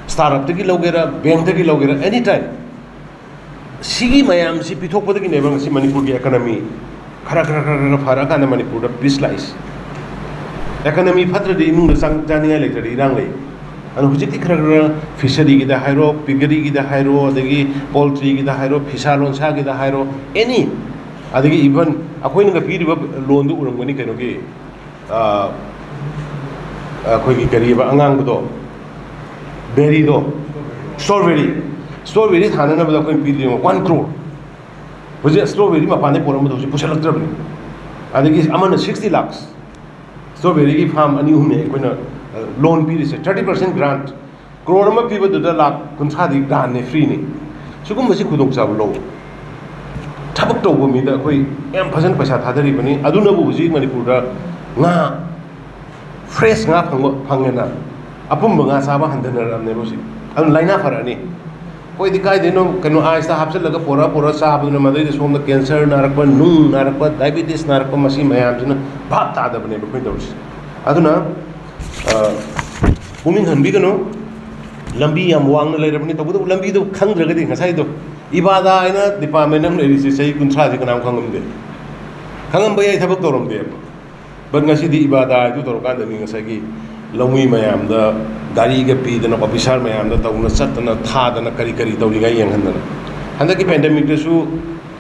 ꯁ꯭ꯇꯥꯔꯠ ꯑꯞꯇꯒꯤ ꯂꯧꯒꯦꯔꯥ, ꯕꯦꯡꯛꯇꯒꯤ ꯂꯧꯒꯦꯔꯥ, ꯑꯦꯅꯤ ꯇꯥꯏꯝ꯫ ꯁꯤꯒꯤ ꯃꯌꯥꯝꯁꯤ ꯄꯤꯊꯣꯛꯄꯗꯒꯤꯅꯦꯕ ꯉꯁꯤ ꯃꯅꯤꯄꯨꯔꯒꯤ ꯏꯀꯣꯅꯣꯃꯤ ꯈꯔ, ꯈꯔ, ꯈꯔ, ꯈꯔ ꯐꯔꯛꯑꯀꯥꯟꯗ ꯃꯅꯤꯄꯨꯔꯗ ꯄꯤꯁ ꯂꯥꯛꯏꯁꯦ꯫ ꯏꯀꯣꯅꯣꯃꯤ ꯐꯠꯇ꯭ꯔꯗꯤ ꯏꯃꯨꯡꯗ ꯆꯥꯛ ꯆꯥꯅꯤꯡꯉꯥꯏ ꯂꯩꯇ꯭ꯔꯗꯤ ꯏꯔꯥꯡ ꯂꯩ꯫ ꯑꯗꯨꯅ ꯍꯧꯖꯤꯛꯇꯤ ꯈꯔ, ꯈꯔ ꯐꯤꯁꯔꯤꯒꯤꯗ ꯍꯥꯏꯔꯣ, ꯄꯤꯒꯔꯤꯒꯤꯗ ꯍꯥꯏꯔꯣ, ꯑꯗꯒꯤ ꯄꯣꯜꯇ꯭ꯔꯤꯒꯤꯗ ꯍꯥꯏꯔꯣ, ꯐꯤꯁꯥ ꯂꯣꯟꯁꯥꯒꯤꯗ ꯍꯥꯏꯔꯣ, ꯑꯦꯅꯤ꯫ ꯑꯗꯒꯤ ꯏꯚꯟ ꯑꯩꯈꯣꯏꯅꯒ ꯄꯤꯔꯤꯕ ꯂꯣꯟꯗꯨ ꯎꯔꯝꯒꯅꯤ, ꯀꯩꯅꯣꯒꯤ, ꯑ, ꯑꯩꯈꯣꯏꯒꯤ ꯀꯔꯤꯕ ꯑꯉꯥꯡꯕꯗꯣ, ꯕꯦꯔꯤꯗꯣ, ꯁ꯭ꯇ꯭ꯔꯣꯕꯦꯔꯤ, ꯁ꯭ꯇ꯭ꯔꯣꯕꯦꯔꯤ ꯊꯥꯅꯅꯕꯗ ꯑꯩꯈꯣꯏꯅ ꯄꯤꯗꯣꯏꯅꯣ one crore꯫ ꯍꯧꯖꯤꯛ ꯁ꯭ꯇ꯭ꯔꯣꯕꯦꯔꯤ ꯃꯄꯥꯟꯗꯩ ꯄꯣꯔꯛꯑꯝꯕꯗꯣ ꯍꯧꯖꯤꯛ ꯄꯨꯁꯜꯂꯛꯇ꯭ꯔꯕꯅꯤ꯫ ꯑꯗꯒꯤ ꯑꯃꯅ sixty lakhs, ꯁ꯭ꯇ꯭ꯔꯣꯕꯦꯔꯤꯒꯤ ꯐꯥꯔꯝ ꯑꯅꯤ ꯑꯍꯨꯝꯅꯦ ꯑꯩꯈꯣꯏꯅ, ꯑ, ꯂꯣꯟ ꯄꯤꯔꯤꯁꯦ, thirty percent grant꯫ ꯀ꯭ꯔꯣꯔ ꯑꯃ ꯄꯤꯕꯗꯨꯗ ꯂꯥꯈ ꯀꯨꯟꯊ꯭ꯔꯥꯗꯤ ꯒ꯭ꯔꯥꯟꯅꯦ, ꯐ꯭ꯔꯤꯅꯤ꯫ ꯁꯤꯒꯨꯝꯕꯁꯤ ꯈꯨꯗꯣꯡꯆꯥꯕ ꯂꯧ꯫ ꯊꯕꯛ ꯇꯧꯕ ꯃꯤꯗ ꯑꯩꯈꯣꯏ ꯌꯥꯝ ꯐꯖꯅ ꯄꯩꯁꯥ ꯊꯥꯗꯔꯤꯕꯅꯤ꯫ ꯑꯗꯨꯅꯕꯨ ꯍꯧꯖꯤꯛ ꯃꯅꯤꯄꯨꯔꯗ ꯉꯥ, ꯐ꯭ꯔꯦꯁ ꯉꯥ ꯐꯪꯕ, ꯐꯪꯉꯦꯅ, ꯑꯄꯨꯝꯕ ꯉꯥ ꯆꯥꯕ ꯍꯟꯊꯅꯔꯛꯑꯕꯅꯦꯕ ꯍꯧꯖꯤꯛ꯫ ꯑꯗꯨꯅ ꯂꯥꯏꯅꯥ ꯐꯔꯛꯑꯅꯤ꯫ ꯑꯩꯈꯣꯏꯗꯤ ꯀꯥꯏꯗꯩꯅꯣ, ꯀꯩꯅꯣ, ꯑꯥꯏꯁꯇ ꯍꯥꯞꯆꯤꯜꯂꯒ ꯄꯣꯔꯛꯑ ꯄꯣꯔꯛꯑ ꯆꯥꯕꯗꯨꯅ ꯃꯗꯩꯗ ꯁꯣꯝꯗ ꯀꯦꯟꯁꯔ ꯅꯥꯔꯛꯄ, ꯅꯨꯡ ꯅꯥꯔꯛꯄ, ꯗꯥꯏꯕꯤꯇꯤꯁ ꯅꯥꯔꯛꯄ, ꯃꯁꯤ ꯃꯌꯥꯝꯁꯤꯅ ꯚꯥꯞ ꯇꯥꯗꯕꯅꯦꯕ ꯑꯩꯈꯣꯏꯅ ꯇꯧꯔꯤꯁꯦ꯫ ꯑꯗꯨꯅ, ꯑ, ꯄꯨꯛꯅꯤꯡ ꯍꯟꯕꯤꯒꯅꯨ꯫ ꯂꯝꯕꯤ ꯌꯥꯝ ꯋꯥꯡꯅ ꯂꯩꯔꯕꯅꯤ꯫ ꯇꯧꯕꯇꯕꯨ ꯂꯝꯕꯤꯗꯣ ꯈꯪꯗ꯭ꯔꯒꯗꯤ ꯉꯁꯥꯏꯗꯣ ꯏꯕꯥꯗꯥ ꯍꯥꯏꯅ ꯗꯤꯄꯥꯔꯠꯃꯦꯟ ꯑꯃ ꯂꯩꯔꯤꯁꯦ ꯆꯍꯤ ꯀꯨꯟꯊ꯭ꯔꯥꯁꯦ ꯀꯅꯥꯝ ꯈꯪꯉꯝꯗꯦ꯫ ꯈꯪꯉꯝꯕ ꯌꯥꯏ, ꯊꯕꯛ ꯇꯧꯔꯝꯗꯦꯕ꯫ But ꯉꯁꯤꯗꯤ ꯏꯕꯥꯗꯥ ꯍꯥꯏꯗꯨ ꯇꯧꯔꯀꯥꯟꯗꯅꯤ ꯉꯁꯥꯏꯒꯤ ꯂꯧꯃꯤ ꯃꯌꯥꯝꯗ ꯒꯥꯔꯤꯒ ꯄꯤꯗꯅ, ꯑꯣꯐꯤꯁꯥꯔ ꯃꯌꯥꯝꯗ ꯇꯧꯅ ꯆꯠꯇꯅ, ꯊꯥꯗꯅ, ꯀꯔꯤ ꯀꯔꯤ ꯇꯧꯔꯤꯉꯥꯏ ꯌꯦꯡꯍꯟꯗꯅ꯫ ꯍꯟꯗꯛꯀꯤ ꯄꯦꯟꯗꯦꯃꯤꯛꯇꯁꯨ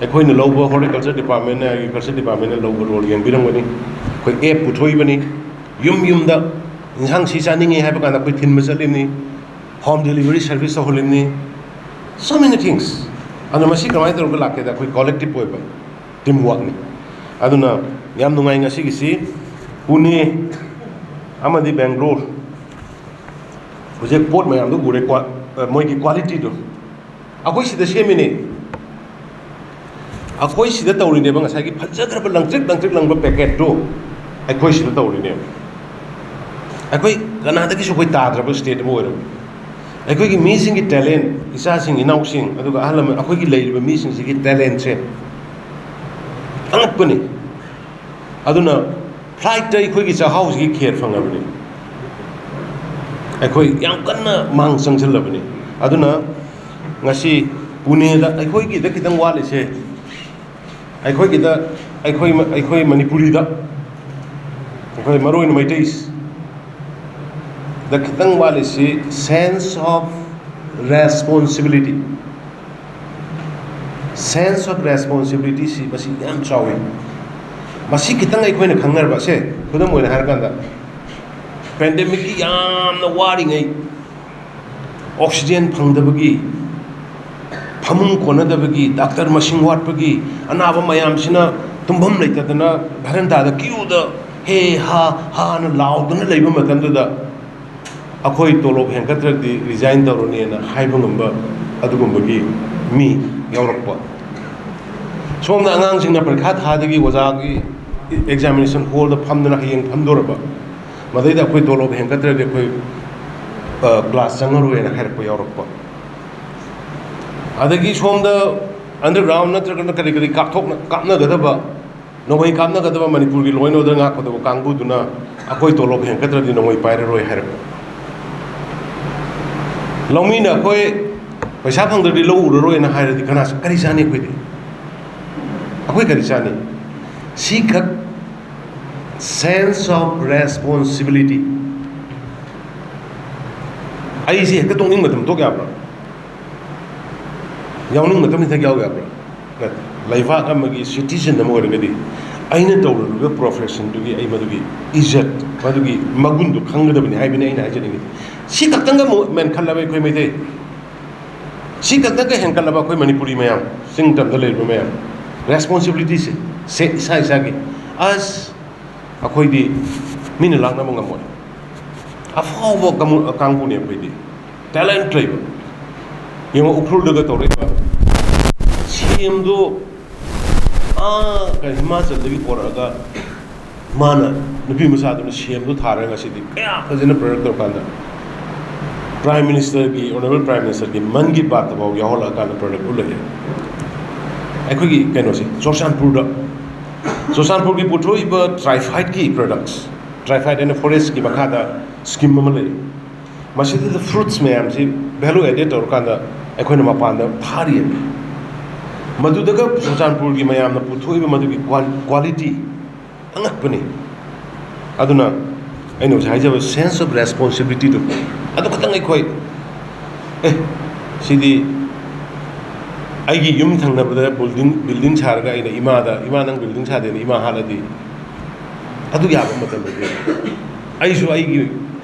ꯑꯩꯈꯣꯏꯅ ꯂꯧꯕ, ꯍꯣꯔꯇꯤꯀꯜꯆꯔ ꯗꯤꯄꯥꯔꯠꯃꯦꯟꯅ, ꯑꯦꯒ꯭ꯔꯤꯀꯜꯆꯔ ꯗꯤꯄꯥꯔꯠꯃꯦꯟꯅ ꯂꯧꯕ ꯔꯣꯜ ꯌꯦꯡꯕꯤꯔꯝꯒꯅꯤ꯫ ꯑꯩꯈꯣꯏ ꯑꯦꯞ ꯄꯨꯊꯣꯛꯏꯕꯅꯤ, ꯌꯨꯝ ꯌꯨꯝꯗ ꯏꯟꯁꯥꯡ ꯁꯤ ꯆꯥꯅꯤꯡꯉꯤ ꯍꯥꯏꯕ ꯀꯥꯟꯗ ꯑꯩꯈꯣꯏ ꯊꯤꯟꯕ ꯆꯠꯂꯤꯕꯅꯤ, ꯍꯣꯝ ꯗꯦꯂꯤꯚꯔꯤ ꯁꯔꯚꯤꯁ ꯇꯧꯍꯜꯂꯤꯕꯅꯤ꯫ So many things. ꯑꯗꯣ ꯃꯁꯤ ꯀꯃꯥꯏꯅ ꯇꯧꯔꯒ ꯂꯥꯛꯀꯦꯗ, ꯑꯩꯈꯣꯏ ꯀꯣꯂꯦꯛꯇꯤꯚ ꯑꯣꯏꯕ ꯇꯤꯝ ꯋꯥꯔꯛꯅꯤ꯫ ꯑꯗꯨꯅ ꯌꯥꯝ ꯅꯨꯡꯉꯥꯏ ꯉꯁꯤꯒꯤꯁꯤ꯫ ꯄꯨꯅꯦ ꯑꯃꯗꯤ ꯕꯦꯡꯒ꯭ꯂꯣꯔ, ꯍꯧꯖꯤꯛ ꯄꯣꯠ ꯃꯌꯥꯝꯗꯨ ꯎꯔꯦꯀꯣ, ꯃꯣꯏꯒꯤ ꯀ꯭ꯋꯥꯂꯤꯇꯤꯗꯣ꯫ ꯑꯩꯈꯣꯏ ꯁꯤꯗ ꯁꯦꯝꯃꯤꯅꯦ, ꯑꯩꯈꯣꯏ ꯁꯤꯗ ꯇꯧꯔꯤꯅꯦꯕ꯫ ꯉꯁꯥꯏꯒꯤ ꯐꯖꯈ꯭ꯔꯕ ꯂꯪꯇ꯭ꯔꯤꯛ ꯂꯪꯇ꯭ꯔꯤꯛ ꯂꯪꯕ ꯄꯦꯀꯦꯠꯇꯨ ꯑꯩꯈꯣꯏ ꯁꯤꯗ ꯇꯧꯔꯤꯅꯦꯕ꯫ ꯑꯩꯈꯣꯏ ꯀꯅꯥꯗꯒꯤꯁꯨ ꯑꯩꯈꯣꯏ ꯇꯥꯗ꯭ꯔꯕ ꯁ꯭ꯇꯦꯠ ꯑꯃ ꯑꯣꯏꯔꯕꯅꯤ꯫ ꯑꯩꯈꯣꯏꯒꯤ ꯃꯤꯁꯤꯡꯒꯤ ꯇꯦꯂꯦꯟ, ꯏꯆꯥꯁꯤꯡ ꯏꯅꯥꯎꯁꯤꯡ, ꯑꯗꯨꯒ ꯑꯍꯜ ꯂꯃꯟ, ꯑꯩꯈꯣꯏꯒꯤ ꯂꯩꯔꯤꯕ ꯃꯤꯁꯤꯡꯁꯤꯒꯤ ꯇꯦꯂꯦꯟꯁꯦ ꯑꯉꯛꯄꯅꯤ꯫ ꯑꯗꯨꯅ ꯐ꯭ꯂꯥꯏꯠꯇ ꯑꯩꯈꯣꯏꯒꯤ ꯆꯥꯛꯍꯥꯎꯁꯤꯒꯤ ꯈꯦꯔ ꯐꯪꯉꯕꯅꯤ꯫ ꯑꯩꯈꯣꯏ ꯌꯥꯝ ꯀꯟꯅ ꯃꯥꯡ ꯆꯪꯁꯤꯜꯂꯕꯅꯤ꯫ ꯑꯗꯨꯅ ꯉꯁꯤ ꯄꯨꯅꯦꯗ ꯑꯩꯈꯣꯏꯒꯤꯗ ꯈꯤꯇꯪ ꯋꯥꯠꯂꯤꯁꯦ, ꯑꯩꯈꯣꯏꯒꯤꯗ, ꯑꯩꯈꯣꯏ, ꯑꯩꯈꯣꯏ ꯃꯅꯤꯄꯨꯔꯤꯗ, ꯑꯩꯈꯣꯏ ꯃꯔꯨ ꯑꯣꯏꯅ ꯃꯩꯇꯩꯗ ꯈꯤꯇꯪ ꯋꯥꯠꯂꯤꯁꯤ sense of responsibility꯫ Sense of responsibility ꯁꯤ ꯃꯁꯤ ꯌꯥꯝ ꯆꯥꯎꯏ꯫ ꯃꯁꯤ ꯈꯤꯇꯪ ꯑꯩꯈꯣꯏꯅ ꯈꯪꯅꯔꯕ, ꯁꯦ, ꯈꯨꯗꯝ ꯑꯣꯏꯅ ꯍꯥꯏꯔꯀꯥꯟꯗ, ꯄꯦꯟꯗꯦꯃꯤꯛꯀꯤ ꯌꯥꯝꯅ ꯋꯥꯔꯤꯉꯩ, ꯑꯣꯛꯁꯤꯖꯦꯟ ꯐꯪꯗꯕꯒꯤ, ꯐꯃꯨꯡ ꯀꯣꯟꯅꯗꯕꯒꯤ, ꯗꯥꯛꯇꯔ ꯃꯁꯤꯡ ꯋꯥꯠꯄꯒꯤ, ꯑꯅꯥꯕ ꯃꯌꯥꯝꯁꯤꯅ ꯇꯨꯝꯐꯝ ꯂꯩꯇꯗꯅ ꯚꯦꯔꯟꯗꯥꯗ ꯀ꯭ꯌꯨꯗ ꯍꯦ ꯍꯥ ꯍꯥꯅ ꯂꯥꯎꯗꯨꯅ ꯂꯩꯕ ꯃꯇꯝꯗꯨꯗ, ꯑꯩꯈꯣꯏ ꯇꯣꯂꯣꯞ ꯍꯦꯟꯒꯠꯇ꯭ꯔꯗꯤ ꯔꯤꯖꯥꯏꯟ ꯇꯧꯔꯅꯤꯅ ꯍꯥꯏꯕ ꯉꯝꯕ ꯑꯗꯨꯒꯨꯝꯕꯒꯤ ꯃꯤ ꯌꯥꯎꯔꯛꯄ꯫ ꯁꯣꯝꯗ ꯑꯉꯥꯡꯁꯤꯡꯅ ꯄꯔꯤꯈꯥ ꯊꯥꯗꯒꯤ ꯑꯣꯖꯥꯒꯤ ꯑꯦꯛꯖꯥꯃꯤꯅꯦꯁꯟ ꯍꯣꯜꯗ ꯐꯝꯗꯅ ꯍꯌꯦꯡ ꯐꯝꯗꯣꯔꯕ, ꯃꯗꯩꯗ ꯑꯩꯈꯣꯏ ꯇꯣꯂꯣꯞ ꯍꯦꯟꯒꯠꯇ꯭ꯔꯗꯤ ꯑꯩꯈꯣꯏ, ꯑ, ꯀ꯭ꯂꯥꯁ ꯆꯪꯉꯔꯣꯏꯅ ꯍꯥꯏꯔꯛꯄ ꯌꯥꯎꯔꯛꯄ꯫ ꯑꯗꯒꯤ ꯁꯣꯝꯗ ꯑꯟꯗꯔꯒ꯭ꯔꯥꯎꯟ ꯅꯠꯇ꯭ꯔꯒꯅ ꯀꯔꯤ ꯀꯔꯤ ꯀꯥꯞꯊꯣꯛꯅ-, ꯀꯥꯞꯅꯒꯗꯕ, ꯅꯣꯡꯃꯩ ꯀꯥꯞꯅꯒꯗꯕ ꯃꯅꯤꯄꯨꯔꯒꯤ law and order ꯉꯥꯛꯀꯗꯕ ꯀꯥꯡꯕꯨꯗꯨꯅ ꯑꯩꯈꯣꯏ ꯇꯣꯂꯣꯞ ꯍꯦꯟꯒꯠꯇ꯭ꯔꯗꯤ ꯅꯣꯡꯃꯩ ꯄꯥꯏꯔꯔꯣꯏ ꯍꯥꯏꯔꯛꯄ꯫ ꯂꯧꯃꯤꯅ ꯑꯩꯈꯣꯏ ꯄꯩꯁꯥ ꯐꯪꯗ꯭ꯔꯗꯤ ꯂꯧ ꯎꯔꯔꯣꯏꯅ ꯍꯥꯏꯔꯗꯤ ꯀꯅꯥ, ꯀꯔꯤ ꯆꯥꯅꯤ ꯑꯩꯈꯣꯏꯗꯤ? ꯑꯩꯈꯣꯏ ꯀꯔꯤ ꯆꯥꯅꯤ? ꯁꯤꯈꯛ sense of responsibility ꯑꯩꯁꯦ ꯍꯦꯛꯇ ꯇꯣꯛꯅꯤꯡ ꯃꯇꯝ ꯇꯣꯛ ꯌꯥꯕ꯭ꯔꯥ? ꯌꯥꯎꯅꯤꯡ ꯃꯇꯝ ꯍꯦꯛꯇ ꯌꯥꯎ ꯌꯥꯕ꯭ꯔꯥ? ꯅꯠꯇꯦ꯫ ꯂꯩꯕꯥꯛ ꯑꯃꯒꯤ citizen ꯑꯃ ꯑꯣꯏꯔꯒꯗꯤ ꯑꯩꯅ ꯇꯧꯔꯨꯔꯤꯕ professionꯗꯨꯒꯤ ꯑꯩ ꯃꯗꯨꯒꯤ ꯏꯖꯠ, ꯃꯗꯨꯒꯤ ꯃꯒꯨꯟꯗꯨ ꯈꯪꯒꯗꯕꯅꯤ ꯍꯥꯏꯕꯅꯤ ꯑꯩꯅ ꯍꯥꯏꯖꯅꯤꯡꯉꯤꯁꯦ꯫ ꯁꯤ ꯈꯛꯇꯪꯒ ꯑꯃꯨꯛ ꯃꯦꯟꯈꯠꯂꯕ ꯑꯩꯈꯣꯏ ꯃꯩꯇꯩ, ꯁꯤ ꯈꯛꯇꯪꯒ ꯍꯦꯟꯒꯠꯂꯕ ꯑꯩꯈꯣꯏ ꯃꯅꯤꯄꯨꯔꯤ ꯃꯌꯥꯝ, ꯆꯤꯡ ꯇꯝꯗ ꯂꯩꯔꯤꯕ ꯃꯌꯥꯝ, responsibilityꯁꯦ, ꯁꯦ, ꯏꯁꯥ ꯏꯁꯥꯒꯤ, ꯑꯁ, ꯑꯩꯈꯣꯏꯗꯤ ꯃꯤꯅ ꯂꯥꯛꯅꯕ ꯉꯝꯃꯣꯏ꯫ ꯑꯐꯥꯎꯕ ꯀꯥꯡꯕꯨ-, ꯀꯥꯡꯕꯨꯅꯦ ꯑꯩꯈꯣꯏꯗꯤ꯫ Talent ꯂꯩꯕ꯫ ꯌꯦꯡꯉꯣ, ꯎꯈ꯭ꯔꯨꯜꯗꯒ ꯇꯧꯔꯛꯏꯕ ꯁꯦꯝꯗꯣ, ꯑꯥ, ꯀꯩ, ꯍꯤꯃꯥꯆꯜꯗꯒꯤ ꯄꯣꯔꯛꯑꯒ ꯃꯥꯅ, ꯅꯨꯄꯤ ꯃꯆꯥꯗꯨꯅ ꯁꯦꯝꯗꯣ ꯊꯥꯔꯒ ꯉꯁꯤꯗꯤ ꯀꯌꯥ ꯐꯖꯅ product ꯇꯧꯔꯀꯥꯟꯗ Prime Ministerꯒꯤ, Honourable Prime Ministerꯒꯤ Mann Ki Baatꯇꯐꯥꯎ ꯌꯥꯎꯍꯜꯂꯛꯑꯀꯥꯟꯗ product ꯎꯠꯂꯛꯑꯦ꯫ ꯑꯩꯈꯣꯏꯒꯤ ꯀꯩꯅꯣꯁꯦ, ꯆꯨꯔꯆꯥꯟꯄꯨꯔꯗ, ꯆꯨꯔꯆꯥꯟꯄꯨꯔꯒꯤ ꯄꯨꯊꯣꯛꯏꯕ trifideꯀꯤ products, trifideꯍꯥꯏꯅ forestꯀꯤ ꯃꯈꯥꯗ scheme ꯑꯃ ꯂꯩ꯫ ꯃꯁꯤꯗ fruits ꯃꯌꯥꯝꯁꯤ value added ꯇꯧꯔꯀꯥꯟꯗ ꯑꯩꯈꯣꯏꯅ ꯃꯄꯥꯟꯗ ꯊꯥꯔꯤꯑꯕ꯫ ꯃꯗꯨꯗꯒ ꯆꯨꯔꯆꯥꯟꯄꯨꯔꯒꯤ ꯃꯌꯥꯝꯅ ꯄꯨꯊꯣꯛꯏꯕ ꯃꯗꯨꯒꯤ qual-, quality ꯑꯉꯛꯄꯅꯤ꯫ ꯑꯗꯨꯅ ꯑꯩꯅ ꯍꯧꯖꯤꯛ ꯍꯥꯏꯖꯕ sense of responsibilityꯗꯨ, ꯑꯗꯨ ꯈꯛꯇꯪ ꯑꯩꯈꯣꯏ, "ꯑꯦ, ꯁꯤꯗꯤ ꯑꯩꯒꯤ ꯌꯨꯝ ꯊꯪꯅꯕꯗ building, building ꯁꯥꯔꯒ ꯑꯩꯅ ꯏꯃꯥꯗ, 'ꯏꯃꯥ, ꯅꯪ building ꯁꯥꯗꯦꯅ ꯏꯃꯥ ꯍꯥꯠꯂꯗꯤ?'" ꯑꯗꯨ ꯌꯥꯕ ꯃꯇꯝꯗꯗꯤ ꯑꯩꯁꯨ ꯑꯩꯒꯤ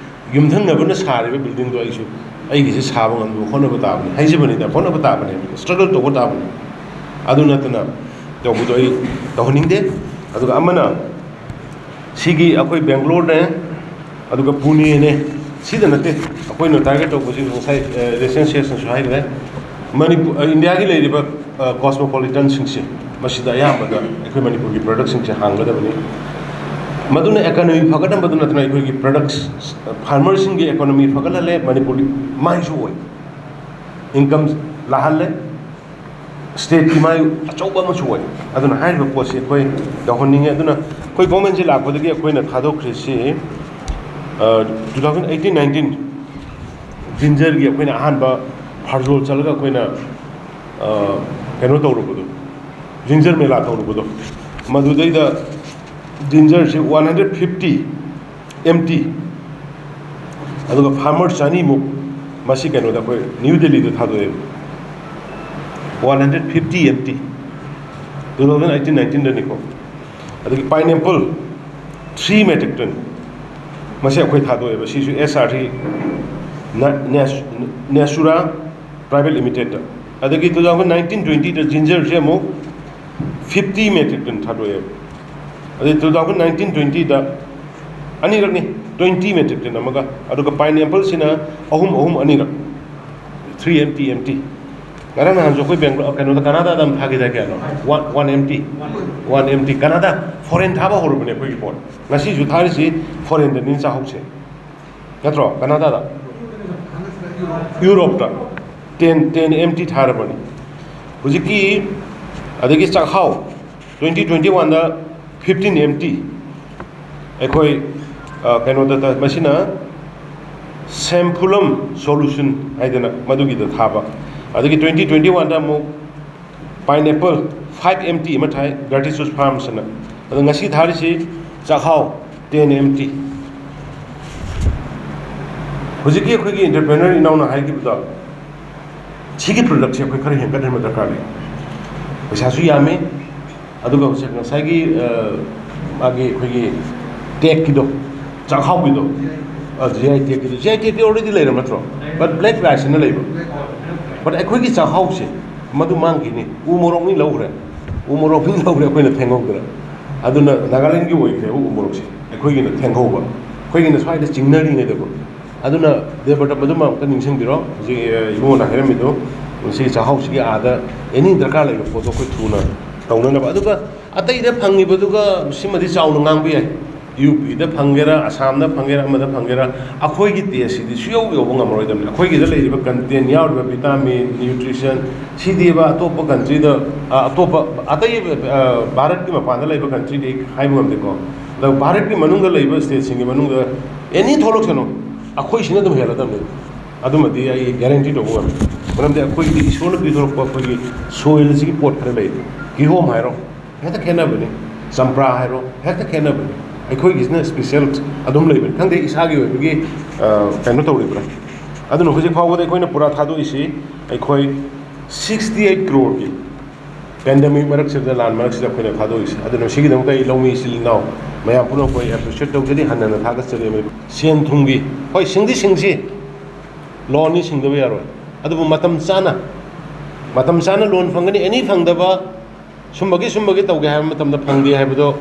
ꯌꯨꯝꯊꯪꯅꯕꯅ ꯁꯥꯔꯤꯕ buildingꯗꯣ ꯑꯩꯁꯨ ꯑꯩꯒꯤꯁꯦ ꯁꯥꯕ ꯉꯝꯅꯕ ꯍꯣꯠꯅꯕ ꯇꯥꯕꯅꯤ, ꯍꯥꯏꯖꯕꯅꯤꯗ, ꯍꯣꯠꯅꯕ ꯇꯥꯕꯅꯤ, struggle ꯇꯧꯕ ꯇꯥꯕꯅꯤ꯫ ꯑꯗꯨ ꯅꯠꯇꯅ ꯇꯧꯕꯗꯣ ꯑꯩ ꯇꯧꯍꯟꯅꯤꯡꯗꯦ꯫ ꯑꯗꯨꯒ ꯑꯃꯅ, ꯁꯤꯒꯤ ꯑꯩꯈꯣꯏ ꯕꯦꯡꯒ꯭ꯂꯣꯔꯅꯦ, ꯑꯗꯨꯒ ꯄꯨꯅꯦꯅꯦ, ꯁꯤꯗ ꯅꯠꯇꯦ ꯑꯩꯈꯣꯏꯅ target ꯇꯧꯕꯁꯤ, ꯉꯁꯥꯏ, ꯑ, ꯔꯦꯁꯤꯗꯦꯟꯁꯤꯌꯦꯜꯁꯅꯁꯨ ꯍꯥꯏꯈ꯭ꯔꯦ, ꯃꯅꯤꯄꯨꯔ, ꯑ, ꯏꯟꯗꯤꯌꯥꯒꯤ ꯂꯩꯔꯤꯕ, ꯑ, cosmopolitanꯁꯤꯡꯁꯦ, ꯃꯁꯤꯗ ꯑꯌꯥꯝꯕꯗ ꯑꯩꯈꯣꯏ ꯃꯅꯤꯄꯨꯔꯒꯤ productꯁꯤꯡꯁꯦ ꯍꯥꯡꯒꯗꯕꯅꯤ꯫ ꯃꯗꯨꯅ economy ꯐꯒꯠꯍꯟꯕꯗꯨ ꯅꯠꯇꯅ ꯑꯩꯈꯣꯏꯒꯤ products, farmerꯁꯤꯡꯒꯤ economy ꯐꯒꯠꯍꯜꯂꯦ, ꯃꯅꯤꯄꯨꯔꯒꯤ ꯃꯥꯏꯁꯨ ꯑꯣꯏ, income ꯂꯥꯛꯍꯜꯂꯦ, stateꯀꯤ ꯃꯥꯏ ꯑꯆꯧꯕ ꯑꯃꯁꯨ ꯑꯣꯏ꯫ ꯑꯗꯨꯅ ꯍꯥꯏꯔꯤꯕ ꯄꯣꯠꯁꯤ ꯑꯩꯈꯣꯏ ꯇꯧꯍꯟꯅꯤꯡꯉꯤ꯫ ꯑꯗꯨꯅ ꯑꯩꯈꯣꯏ governmentꯁꯤ ꯂꯥꯛꯄꯗꯒꯤ ꯑꯩꯈꯣꯏꯅ ꯊꯥꯗꯣꯛꯈ꯭ꯔꯤꯁꯤ, ꯑ, two thousand eighteen nineteen ꯖꯤꯟꯖꯔꯒꯤ ꯑꯩꯈꯣꯏꯅ ꯑꯍꯥꯟꯕ ꯐꯥꯔꯖꯣꯜ ꯆꯠꯂꯒ ꯑꯩꯈꯣꯏꯅ, ꯑ, ꯀꯩꯅꯣ ꯇꯧꯔꯨꯕꯗꯣ, ꯖꯤꯟꯖꯔ ꯃꯦꯂꯥ ꯇꯧꯔꯨꯕꯗꯣ, ꯃꯗꯨꯗꯩꯗ ꯖꯤꯟꯖꯔꯁꯤ one hundred fifty M T, ꯑꯗꯨꯒ farmer ꯆꯅꯤꯃꯨꯛ ꯃꯁꯤ ꯀꯩꯅꯣꯗ ꯑꯩꯈꯣꯏ ꯅ꯭ꯌꯨ ꯗꯦꯜꯂꯤꯗ ꯊꯥꯗꯣꯛꯑꯦꯕ, one hundred fifty M T, two thousand eighteen ꯅꯥꯏꯟꯇꯤꯟꯗꯅꯤꯀꯣ꯫ ꯑꯗꯒꯤ ꯄꯥꯏꯅꯦꯄꯜ ꯊ꯭ꯔꯤ ꯃꯦꯇ꯭ꯔꯤꯛ ꯇꯟ, ꯃꯁꯤ ꯑꯩꯈꯣꯏ ꯊꯥꯗꯣꯛꯑꯦꯕ꯫ ꯁꯤꯁꯨ ꯑꯦꯁ ꯑꯥꯔ ꯁꯤ ꯅꯦꯁꯨꯔꯥ ꯄ꯭ꯔꯥꯏꯚꯦꯠ ꯂꯤꯃꯤꯇꯦꯠꯇ꯫ ꯑꯗꯒꯤ ꯇꯨ ꯊꯥꯎꯖꯟ ꯅꯥꯏꯟꯇꯤꯟ ꯇ꯭ꯋꯦꯟꯇꯤꯗ ꯖꯤꯟꯖꯔꯁꯦ ꯑꯃꯨꯛ ꯐꯤꯐꯇꯤ ꯃꯦꯇ꯭ꯔꯤꯛ ꯇꯟ ꯊꯥꯗꯣꯛꯑꯦꯕ꯫ ꯑꯗꯩ ꯇꯨ ꯊꯥꯎꯖꯟ ꯅꯥꯏꯟꯇꯤꯟ ꯇ꯭ꯋꯦꯟꯇꯤꯗ ꯑꯅꯤꯔꯛꯅꯤ, ꯇ꯭ꯋꯦꯟꯇꯤ ꯃꯦꯇ꯭ꯔꯤꯛ ꯇꯟ ꯑꯃꯒ, ꯑꯗꯨꯒ ꯄꯥꯏꯅꯦꯄꯜꯁꯤꯅ ꯑꯍꯨꯝ ꯑꯍꯨꯝ ꯑꯅꯤꯔꯛ, three M T M T. ꯉꯔꯥꯡ ꯅꯍꯥꯟꯁꯨ ꯑꯩꯈꯣꯏ ꯕꯦꯡꯒ꯭ꯂꯣꯔ, ꯀꯩꯅꯣꯗ, ꯀꯅꯥꯗꯥꯗ ꯑꯃ ꯊꯥꯈꯤꯗꯥꯏ? ꯀꯌꯥꯅꯣ? One, one M T. One M T. Canada, foreign ꯊꯥꯕ ꯍꯧꯔꯕꯅꯦ ꯑꯩꯈꯣꯏꯒꯤ ꯄꯣꯠ꯫ ꯉꯁꯤꯁꯨ ꯊꯥꯔꯤꯁꯤ ꯐꯣꯔꯦꯟꯗꯅꯤ ꯆꯥꯍꯧꯁꯦ, ꯅꯠꯇ꯭ꯔꯣ? ꯀꯅꯥꯗꯥꯗ, ꯌꯨꯔꯣꯞꯇ ꯇꯦꯟ, ꯇꯦꯟ ꯑꯦꯝ ꯇꯤ ꯊꯥꯔꯕꯅꯤ꯫ ꯍꯧꯖꯤꯛꯀꯤ, ꯑꯗꯒꯤ ꯆꯥꯛꯍꯥꯎ, ꯇ꯭ꯋꯦꯟꯇꯤ ꯇ꯭ꯋꯦꯟꯇꯤ ꯋꯥꯟꯗ ꯐꯤꯐꯇꯤꯟ ꯑꯦꯝ ꯇꯤ꯫ ꯑꯩꯈꯣꯏ, ꯑ, ꯀꯩꯅꯣꯗ ꯇ-, ꯃꯁꯤꯅ ꯁꯦꯝꯐꯨꯂꯝ ꯁꯣꯂꯨꯁꯟ ꯍꯥꯏꯗꯅ ꯃꯗꯨꯒꯤꯗ ꯊꯥꯕ꯫ ꯑꯗꯒꯤ ꯇ꯭ꯋꯦꯟꯇꯤ ꯇ꯭ꯋꯦꯟꯇꯤ ꯋꯥꯟꯗ ꯑꯃꯨꯛ ꯄꯥꯏꯅꯦꯄꯜ ꯐꯥꯏꯚ ꯑꯦꯝ ꯇꯤ ꯑꯃ ꯊꯥꯏ, ꯒ꯭ꯔꯥꯇꯤꯆꯨꯁ ꯐꯥꯔꯝꯁꯅ꯫ ꯑꯗꯣ ꯉꯁꯤ ꯊꯥꯔꯤꯁꯤ ꯆꯥꯛꯍꯥꯎ, ꯇꯦꯟ ꯑꯦꯝ ꯇꯤ꯫ ꯍꯧꯖꯤꯛꯀꯤ ꯑꯩꯈꯣꯏꯒꯤ ꯑꯦꯟꯇꯔꯄ꯭ꯔꯦꯅꯔ ꯏꯅꯥꯎꯅ ꯍꯥꯏꯈꯤꯕꯗꯣ, ꯁꯤꯒꯤ ꯄ꯭ꯔꯗꯛꯁꯦ ꯑꯩꯈꯣꯏ ꯈꯔ ꯍꯦꯟꯒꯠꯍꯟꯕ ꯗꯔꯀꯥꯔ ꯂꯩ꯫ ꯄꯩꯁꯥꯁꯨ ꯌꯥꯝꯃꯤ, ꯑꯗꯨꯒ ꯍꯧꯖꯤꯛ ꯉꯁꯥꯏꯒꯤ, ꯑ, ꯃꯥꯒꯤ ꯑꯩꯈꯣꯏꯒꯤ ꯇꯦꯛꯀꯤꯗꯣ, ꯆꯥꯛꯍꯥꯎꯒꯤꯗꯣ, ꯖꯤ ꯑꯥꯏ ꯇꯦꯛꯀꯤꯗꯣ, ꯖꯤ ꯑꯥꯏ ꯇꯦꯛꯇꯤ already ꯂꯩꯔꯕ ꯅꯠꯇ꯭ꯔꯣ? But black rice ꯑꯅ ꯂꯩꯕ꯫ But ꯑꯩꯈꯣꯏꯒꯤ ꯆꯥꯛꯍꯥꯎꯁꯦ ꯃꯗꯨ ꯃꯥꯡꯈꯤꯅꯤ꯫ ꯎ ꯃꯣꯔꯣꯛꯅꯤ ꯂꯧꯈ꯭ꯔꯦ, ꯎ ꯃꯣꯔꯣꯛꯅꯤ ꯂꯧꯈ꯭ꯔꯦ, ꯑꯩꯈꯣꯏꯅ ꯊꯦꯡꯍꯧꯗꯅ꯫ ꯑꯗꯨꯅ ꯅꯥꯒꯥꯂꯦꯟꯒꯤ ꯑꯣꯏꯈ꯭ꯔꯦꯕ ꯎ ꯃꯣꯔꯣꯛꯁꯦ, ꯑꯩꯈꯣꯏꯒꯤꯅ ꯊꯦꯡꯍꯧꯕ, ꯑꯩꯈꯣꯏꯒꯤꯅ ꯁ꯭ꯋꯥꯏꯗ ꯆꯤꯡꯅꯔꯤꯉꯩꯗꯀꯣ꯫ ꯑꯗꯨꯅ ꯗꯦꯕꯔꯇ ꯃꯗꯨꯃ ꯑꯃꯨꯛꯇ ꯅꯤꯡꯁꯤꯡꯕꯤꯔꯣ꯫ ꯍꯧꯖꯤꯛ, ꯑ, ꯏꯕꯨꯡꯉꯣꯅ ꯍꯥꯏꯔꯝꯃꯤꯗꯣ, ꯁꯤꯒꯤ ꯆꯥꯛꯍꯥꯎꯁꯤꯒꯤ ꯑꯥꯗ ꯑꯦꯅꯤ ꯗꯔꯀꯥꯔ ꯂꯩꯕ ꯄꯣꯠꯇꯣ ꯑꯩꯈꯣꯏ ꯊꯨꯅ ꯇꯧꯅꯅꯕ꯫ ꯑꯗꯨꯒ ꯑꯇꯩꯗ ꯐꯪꯉꯤꯕꯗꯨꯒ ꯁꯤꯃꯗꯤ ꯆꯥꯎꯅ ꯉꯥꯡꯕ ꯌꯥꯏ, ꯌꯨ ꯄꯤꯗ ꯐꯪꯒꯦꯔꯥ, ꯑꯁꯥꯝꯗ ꯐꯪꯒꯦꯔꯥ, ꯑꯃꯗ ꯐꯪꯒꯦꯔꯥ, ꯑꯩꯈꯣꯏꯒꯤ ꯇꯦꯁꯁꯤꯗꯤ ꯁꯨꯌꯧ ꯌꯧꯕ ꯉꯝꯃꯔꯣꯏꯗꯕꯅꯤ꯫ ꯑꯩꯈꯣꯏꯒꯤꯗ ꯂꯩꯔꯤꯕ ꯀꯟꯇꯦꯟ ꯌꯥꯎꯔꯤꯕ ꯚꯤꯇꯥꯃꯤꯟ, ꯅ꯭ꯌꯨꯇ꯭ꯔꯤꯁꯟ, ꯁꯤꯗꯤꯕ ꯑꯇꯣꯞꯄ ꯀꯟꯇ꯭ꯔꯤꯗ, ꯑ, ꯑꯇꯣꯞꯄ ꯑꯇꯩ, ꯑ, ꯚꯥꯔꯠꯀꯤ ꯃꯄꯥꯟꯗ ꯂꯩꯕ ꯀꯟꯇ꯭ꯔꯤꯗꯤ ꯑꯩ ꯍꯥꯏꯕ ꯉꯝꯗꯦꯀꯣ꯫ ꯑꯗꯣ ꯚꯥꯔꯠꯀꯤ ꯃꯅꯨꯡꯗ ꯂꯩꯕ ꯁ꯭ꯇꯦꯠꯁꯤꯡꯒꯤ ꯃꯅꯨꯡꯗ ꯑꯦꯅꯤ ꯊꯣꯛꯂꯛꯁꯅꯨ, ꯑꯩꯈꯣꯏ ꯁꯤꯅ ꯑꯗꯨꯝ ꯍꯦꯜꯂꯗꯕꯅꯤ꯫ ꯑꯗꯨꯃꯗꯤ ꯑꯩ ꯒꯦꯔꯦꯟꯇꯤ ꯇꯧꯕ ꯉꯝꯃꯤ꯫ ꯃꯔꯝꯗꯤ ꯑꯩꯈꯣꯏꯒꯤꯗꯤ ꯏꯁꯣꯔꯅ ꯄꯤꯊꯣꯔꯛꯄ ꯑꯩꯈꯣꯏꯒꯤ ꯁꯣꯏꯜꯁꯤꯒꯤ ꯄꯣꯠ ꯈꯔ ꯂꯩ꯫ ꯀꯤꯍꯣꯝ ꯍꯥꯏꯔꯣ, ꯍꯦꯛꯇ ꯈꯦꯠꯅꯕꯅꯤ꯫ ꯆꯝꯄ꯭ꯔꯥ ꯍꯥꯏꯔꯣ, ꯍꯦꯛꯇ ꯈꯦꯠꯅꯕꯅꯤ꯫ ꯑꯩꯈꯣꯏꯒꯤꯁꯤꯅ ꯁ꯭ꯄꯤꯁꯦꯜ ꯑꯗꯨꯝ ꯂꯩꯕꯅꯤ꯫ ꯈꯪꯗꯦ, ꯏꯁꯥꯒꯤ ꯑꯣꯏꯕꯒꯤ, ꯑ, ꯀꯩꯅꯣ ꯇꯧꯔꯤꯕ꯭ꯔꯥ, ꯑꯗꯨꯅ ꯍꯧꯖꯤꯛ ꯐꯥꯎꯕꯗ ꯑꯩꯈꯣꯏꯅ ꯄꯨꯔꯥ ꯊꯥꯗꯣꯛꯏꯁꯤ ꯑꯩꯈꯣꯏ sixty eight crore ꯒꯤ, ꯄꯦꯟꯗꯦꯃꯤꯛ ꯃꯔꯛꯁꯤꯗ, ꯂꯥꯟ ꯃꯔꯛꯁꯤꯗ ꯑꯩꯈꯣꯏꯅ ꯊꯥꯗꯣꯛꯏꯁꯤ꯫ ꯑꯗꯨꯅ ꯁꯤꯒꯤꯗꯃꯛꯇ ꯑꯩ ꯂꯧꯃꯤ ꯏꯆꯤꯜ ꯏꯅꯥꯎ ꯃꯌꯥꯝ ꯄꯨꯝꯅꯃꯛꯄꯨ ꯑꯩ ꯑꯦꯄ꯭ꯔꯤꯁꯤꯌꯦꯠ ꯇꯧꯖꯔꯤ, ꯍꯟꯅ ꯍꯟꯅ ꯊꯥꯒꯠꯆꯔꯤ꯫ ꯁꯦꯟ ꯊꯨꯝꯒꯤ, ꯍꯣꯏ, ꯁꯤꯡꯗꯤ ꯁꯤꯡꯁꯤ, ꯂꯣꯟꯅꯤ, ꯁꯤꯡꯗꯕ ꯌꯥꯔꯣꯏ, ꯑꯗꯨꯕꯨ ꯃꯇꯝ ꯆꯥꯅ, ꯃꯇꯝ ꯆꯥꯅ ꯂꯣꯟ ꯐꯪꯒꯅꯤ꯫ ꯑꯦꯅꯤ ꯐꯪꯗꯕ, ꯁꯨꯝꯕꯒꯤ ꯁꯨꯝꯕꯒꯤ ꯇꯧꯒꯦ ꯍꯥꯏꯕ ꯃꯇꯝꯗ ꯐꯪꯗꯦ ꯍꯥꯏꯕꯗꯣ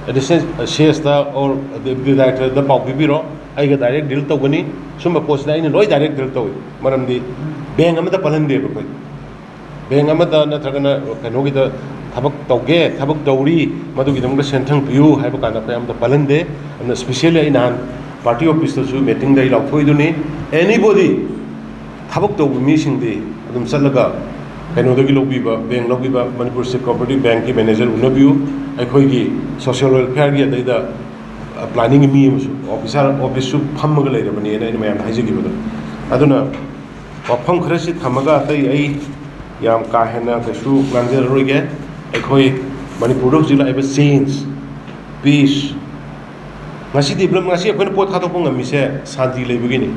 ꯑꯦꯗꯤꯁꯅꯦꯜ ꯁꯤ ꯑꯦꯁꯇ ꯑꯣꯔ ꯗꯥꯏꯔꯦꯛꯇꯔꯗ ꯄꯥꯎ ꯄꯤꯕꯤꯔꯣ, ꯑꯩꯒ ꯗꯥꯏꯔꯦꯛ ꯗꯤꯜ ꯇꯧꯒꯅꯤ꯫ ꯁꯨꯝꯕ ꯄꯣꯠꯁꯤꯗ ꯑꯩꯅ ꯂꯣꯏ ꯗꯥꯏꯔꯦꯛ ꯗꯤꯜ ꯇꯧꯏ, ꯃꯔꯝꯗꯤ ꯕꯦꯡ ꯑꯃꯗ ꯄꯜꯍꯟꯗꯦꯕ ꯑꯩꯈꯣꯏ꯫ ꯕꯦꯡ ꯑꯃꯗ ꯅꯠꯇ꯭ꯔꯒꯅ ꯀꯩꯅꯣꯒꯤꯗ ꯊꯕꯛ ꯇꯧꯒꯦ, ꯊꯕꯛ ꯇꯧꯔꯤ, ꯃꯗꯨꯒꯤꯗꯃꯛꯇ ꯁꯦꯟꯊꯪ ꯄꯤꯌꯨ ꯍꯥꯏꯕ ꯀꯥꯟꯗ ꯑꯩꯈꯣꯏ ꯑꯝꯇ ꯄꯜꯍꯟꯗꯦ꯫ ꯑꯗꯨꯅ ꯁ꯭ꯄꯤꯁꯦꯜꯂꯤ ꯑꯩ ꯅꯍꯥꯟ ꯄꯥꯔꯇꯤ ꯑꯣꯐꯤꯁꯇꯁꯨ ꯃꯤꯇꯤꯡꯗ ꯑꯩ ꯂꯥꯎꯊꯣꯛꯏꯗꯨꯅꯤ, ꯑꯦꯅꯤꯕꯣꯗꯤ ꯊꯕꯛ ꯇꯧꯕ ꯃꯤꯁꯤꯡꯗꯤ ꯑꯗꯨꯝ ꯆꯠꯂꯒ ꯀꯩꯅꯣꯗꯒꯤ ꯂꯧꯕꯤꯕ, ꯕꯦꯡ ꯂꯧꯕꯤꯕ, ꯃꯅꯤꯄꯨꯔ ꯁ꯭ꯇꯦꯠ ꯀꯣꯑꯣꯄꯔꯦꯇꯤꯚ ꯕꯦꯡꯀꯤ ꯃꯦꯅꯦꯖꯔ ꯎꯅꯕꯤꯌꯨ, ꯑꯩꯈꯣꯏꯒꯤ ꯁꯣꯁꯤꯌꯦꯜ ꯋꯦꯜꯐꯤꯌꯔꯒꯤ ꯑꯗꯩꯗ ꯄ꯭ꯂꯥꯅꯤꯡꯒꯤ ꯃꯤ ꯑꯃꯁꯨ, ꯑꯣꯐꯤꯁꯥꯔ, ꯑꯣꯐꯤꯁꯁꯨ ꯐꯝꯃꯒ ꯂꯩꯔꯕꯅꯦꯅ ꯑꯩꯅ ꯃꯌꯥꯝꯗ ꯍꯥꯏꯖꯈꯤꯕꯗꯣ꯫ ꯑꯗꯨꯅ ꯋꯥꯐꯝ ꯈꯔꯁꯤ ꯊꯝꯃꯒ ꯑꯇꯩ ꯑꯩ ꯌꯥꯝ ꯀꯥ ꯍꯦꯟꯅ ꯀꯩꯁꯨ ꯉꯥꯡꯖꯔꯔꯣꯏꯒꯦ꯫ ꯑꯩꯈꯣꯏ ꯃꯅꯤꯄꯨꯔꯗ ꯍꯧꯖꯤꯛ ꯂꯥꯛꯏꯕ ꯆꯦꯟꯖ, ꯄꯤꯁ, ꯉꯁꯤ ꯗꯤꯕ꯭ꯂꯞ-, ꯉꯁꯤ ꯑꯩꯈꯣꯏꯅ ꯄꯣꯠ ꯊꯥꯗꯣꯛꯄ ꯉꯝꯃꯤꯁꯦ ꯁꯥꯟꯇꯤ ꯂꯩꯕꯒꯤꯅꯤ꯫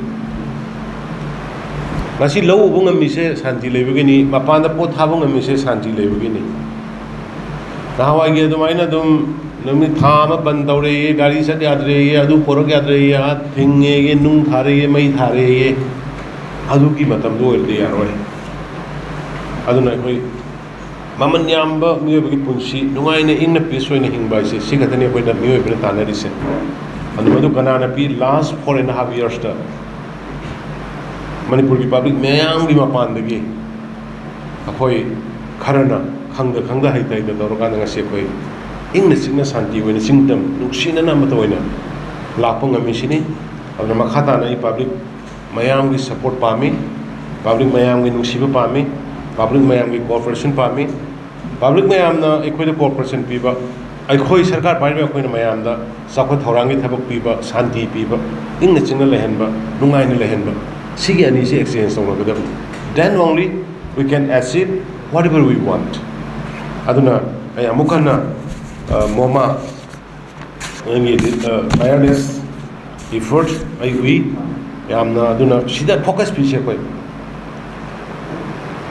ꯉꯁꯤ ꯂꯧ ꯎꯕ ꯉꯝꯃꯤꯁꯦ ꯁꯥꯟꯇꯤ ꯂꯩꯕꯒꯤꯅꯤ, ꯃꯄꯥꯟꯗ ꯄꯣꯠ ꯊꯥꯕ ꯉꯝꯃꯤꯁꯦ ꯁꯥꯟꯇꯤ ꯂꯩꯕꯒꯤꯅꯤ꯫ ꯅꯍꯥꯟꯋꯥꯏꯒꯤ ꯑꯗꯨꯃꯥꯏꯅ ꯑꯗꯨꯝ ꯅꯨꯃꯤꯠ ꯊꯥ ꯑꯃ ꯕꯟ ꯇꯧꯔꯦꯌꯦ, ꯒꯥꯔꯤ ꯆꯠ ꯌꯥꯗ꯭ꯔꯦꯌꯦ, ꯑꯗꯨ ꯄꯣꯔꯛ ꯌꯥꯗ꯭ꯔꯦꯌꯦ, ꯑꯥ ꯊꯤꯡꯉꯦꯌꯦ, ꯅꯨꯡ ꯊꯥꯔꯦꯌꯦ, ꯃꯩ ꯊꯥꯔꯦꯌꯦ, ꯑꯗꯨꯒꯤ ꯃꯇꯝꯗꯣ ꯑꯣꯏꯔꯗꯤ ꯌꯥꯔꯣꯏ꯫ ꯑꯗꯨꯅ ꯑꯩꯈꯣꯏ ꯃꯃꯜ ꯌꯥꯝꯕ ꯃꯤꯑꯣꯏꯕꯒꯤ ꯄꯨꯟꯁꯤ ꯅꯨꯡꯉꯥꯏꯅ ꯏꯪꯅ ꯄꯤꯁ ꯑꯣꯏꯅ ꯍꯤꯡꯕ ꯍꯥꯏꯁꯦ ꯁꯤ ꯈꯛꯇꯅꯤ ꯑꯩꯈꯣꯏꯅ ꯃꯤꯑꯣꯏꯕꯅ ꯇꯥꯟꯅꯔꯤꯁꯦ꯫ ꯑꯗꯨ ꯃꯗꯨ ꯀꯅꯥꯅ ꯄꯤ? Last four and half yearsꯇ ꯃꯅꯤꯄꯨꯔꯒꯤ ꯄꯕ꯭ꯂꯤꯛ ꯃꯌꯥꯝꯒꯤ ꯃꯄꯥꯟꯗꯒꯤ ꯑꯩꯈꯣꯏ ꯈꯔꯅ ꯈꯪꯗ ꯈꯪꯗ, ꯍꯩꯇ ꯍꯩꯇ ꯇꯧꯔꯀꯥꯟꯗ ꯉꯁꯤ ꯑꯩꯈꯣꯏ ꯏꯪꯅ ꯆꯤꯛꯅ ꯁꯥꯟꯇꯤ ꯑꯣꯏꯅ ꯆꯤꯡꯗꯝ ꯅꯨꯡꯁꯤꯅꯅ ꯑꯃꯠꯇ ꯑꯣꯏꯅ ꯂꯥꯛꯄ ꯉꯝꯃꯤꯁꯤꯅꯤ꯫ ꯑꯗꯨꯅ ꯃꯈꯥ ꯇꯥꯅ ꯑꯩ ꯄꯕ꯭ꯂꯤꯛ ꯃꯌꯥꯝꯒꯤ ꯁꯄꯣꯔꯠ ꯄꯥꯝꯃꯤ, ꯄꯕ꯭ꯂꯤꯛ ꯃꯌꯥꯝꯒꯤ ꯅꯨꯡꯁꯤꯕ ꯄꯥꯝꯃꯤ, ꯄꯕ꯭ꯂꯤꯛ ꯃꯌꯥꯝꯒꯤ ꯀꯣꯑꯣꯄꯔꯦꯁꯟ ꯄꯥꯝꯃꯤ꯫ ꯄꯕ꯭ꯂꯤꯛ ꯃꯌꯥꯝꯅ ꯑꯩꯈꯣꯏꯗ ꯀꯣꯑꯣꯄꯔꯦꯁꯟ ꯄꯤꯕ, ꯑꯩꯈꯣꯏ ꯁꯔꯀꯥꯔ ꯄꯥꯏꯔꯤꯕ ꯑꯩꯈꯣꯏꯅ ꯃꯌꯥꯝꯗ ꯆꯥꯎꯈꯠ ꯊꯧꯔꯥꯡꯒꯤ ꯊꯕꯛ ꯄꯤꯕ, ꯁꯥꯟꯇꯤ ꯄꯤꯕ, ꯏꯪꯅ ꯆꯤꯛꯅ ꯂꯩꯍꯟꯕ, ꯅꯨꯡꯉꯥꯏꯅ ꯂꯩꯍꯟꯕ, ꯁꯤꯒꯤ ꯑꯅꯤꯁꯤ exchange ꯇꯧꯅꯒꯗꯕꯅꯤ꯫ Then only we can achieve whatever we want꯫ ꯑꯗꯨꯅ ꯑꯩ ꯑꯃꯨꯛ ꯍꯟꯅ, ꯑ, ꯃꯣꯃꯥ, ꯅꯪꯒꯤ, ꯑ, tireless effort ꯑꯩ ꯎꯏ꯫ ꯌꯥꯝꯅ꯫ ꯑꯗꯨꯅ ꯁꯤꯗ ꯐꯣꯀꯁ ꯄꯤꯁꯦ ꯑꯩꯈꯣꯏ꯫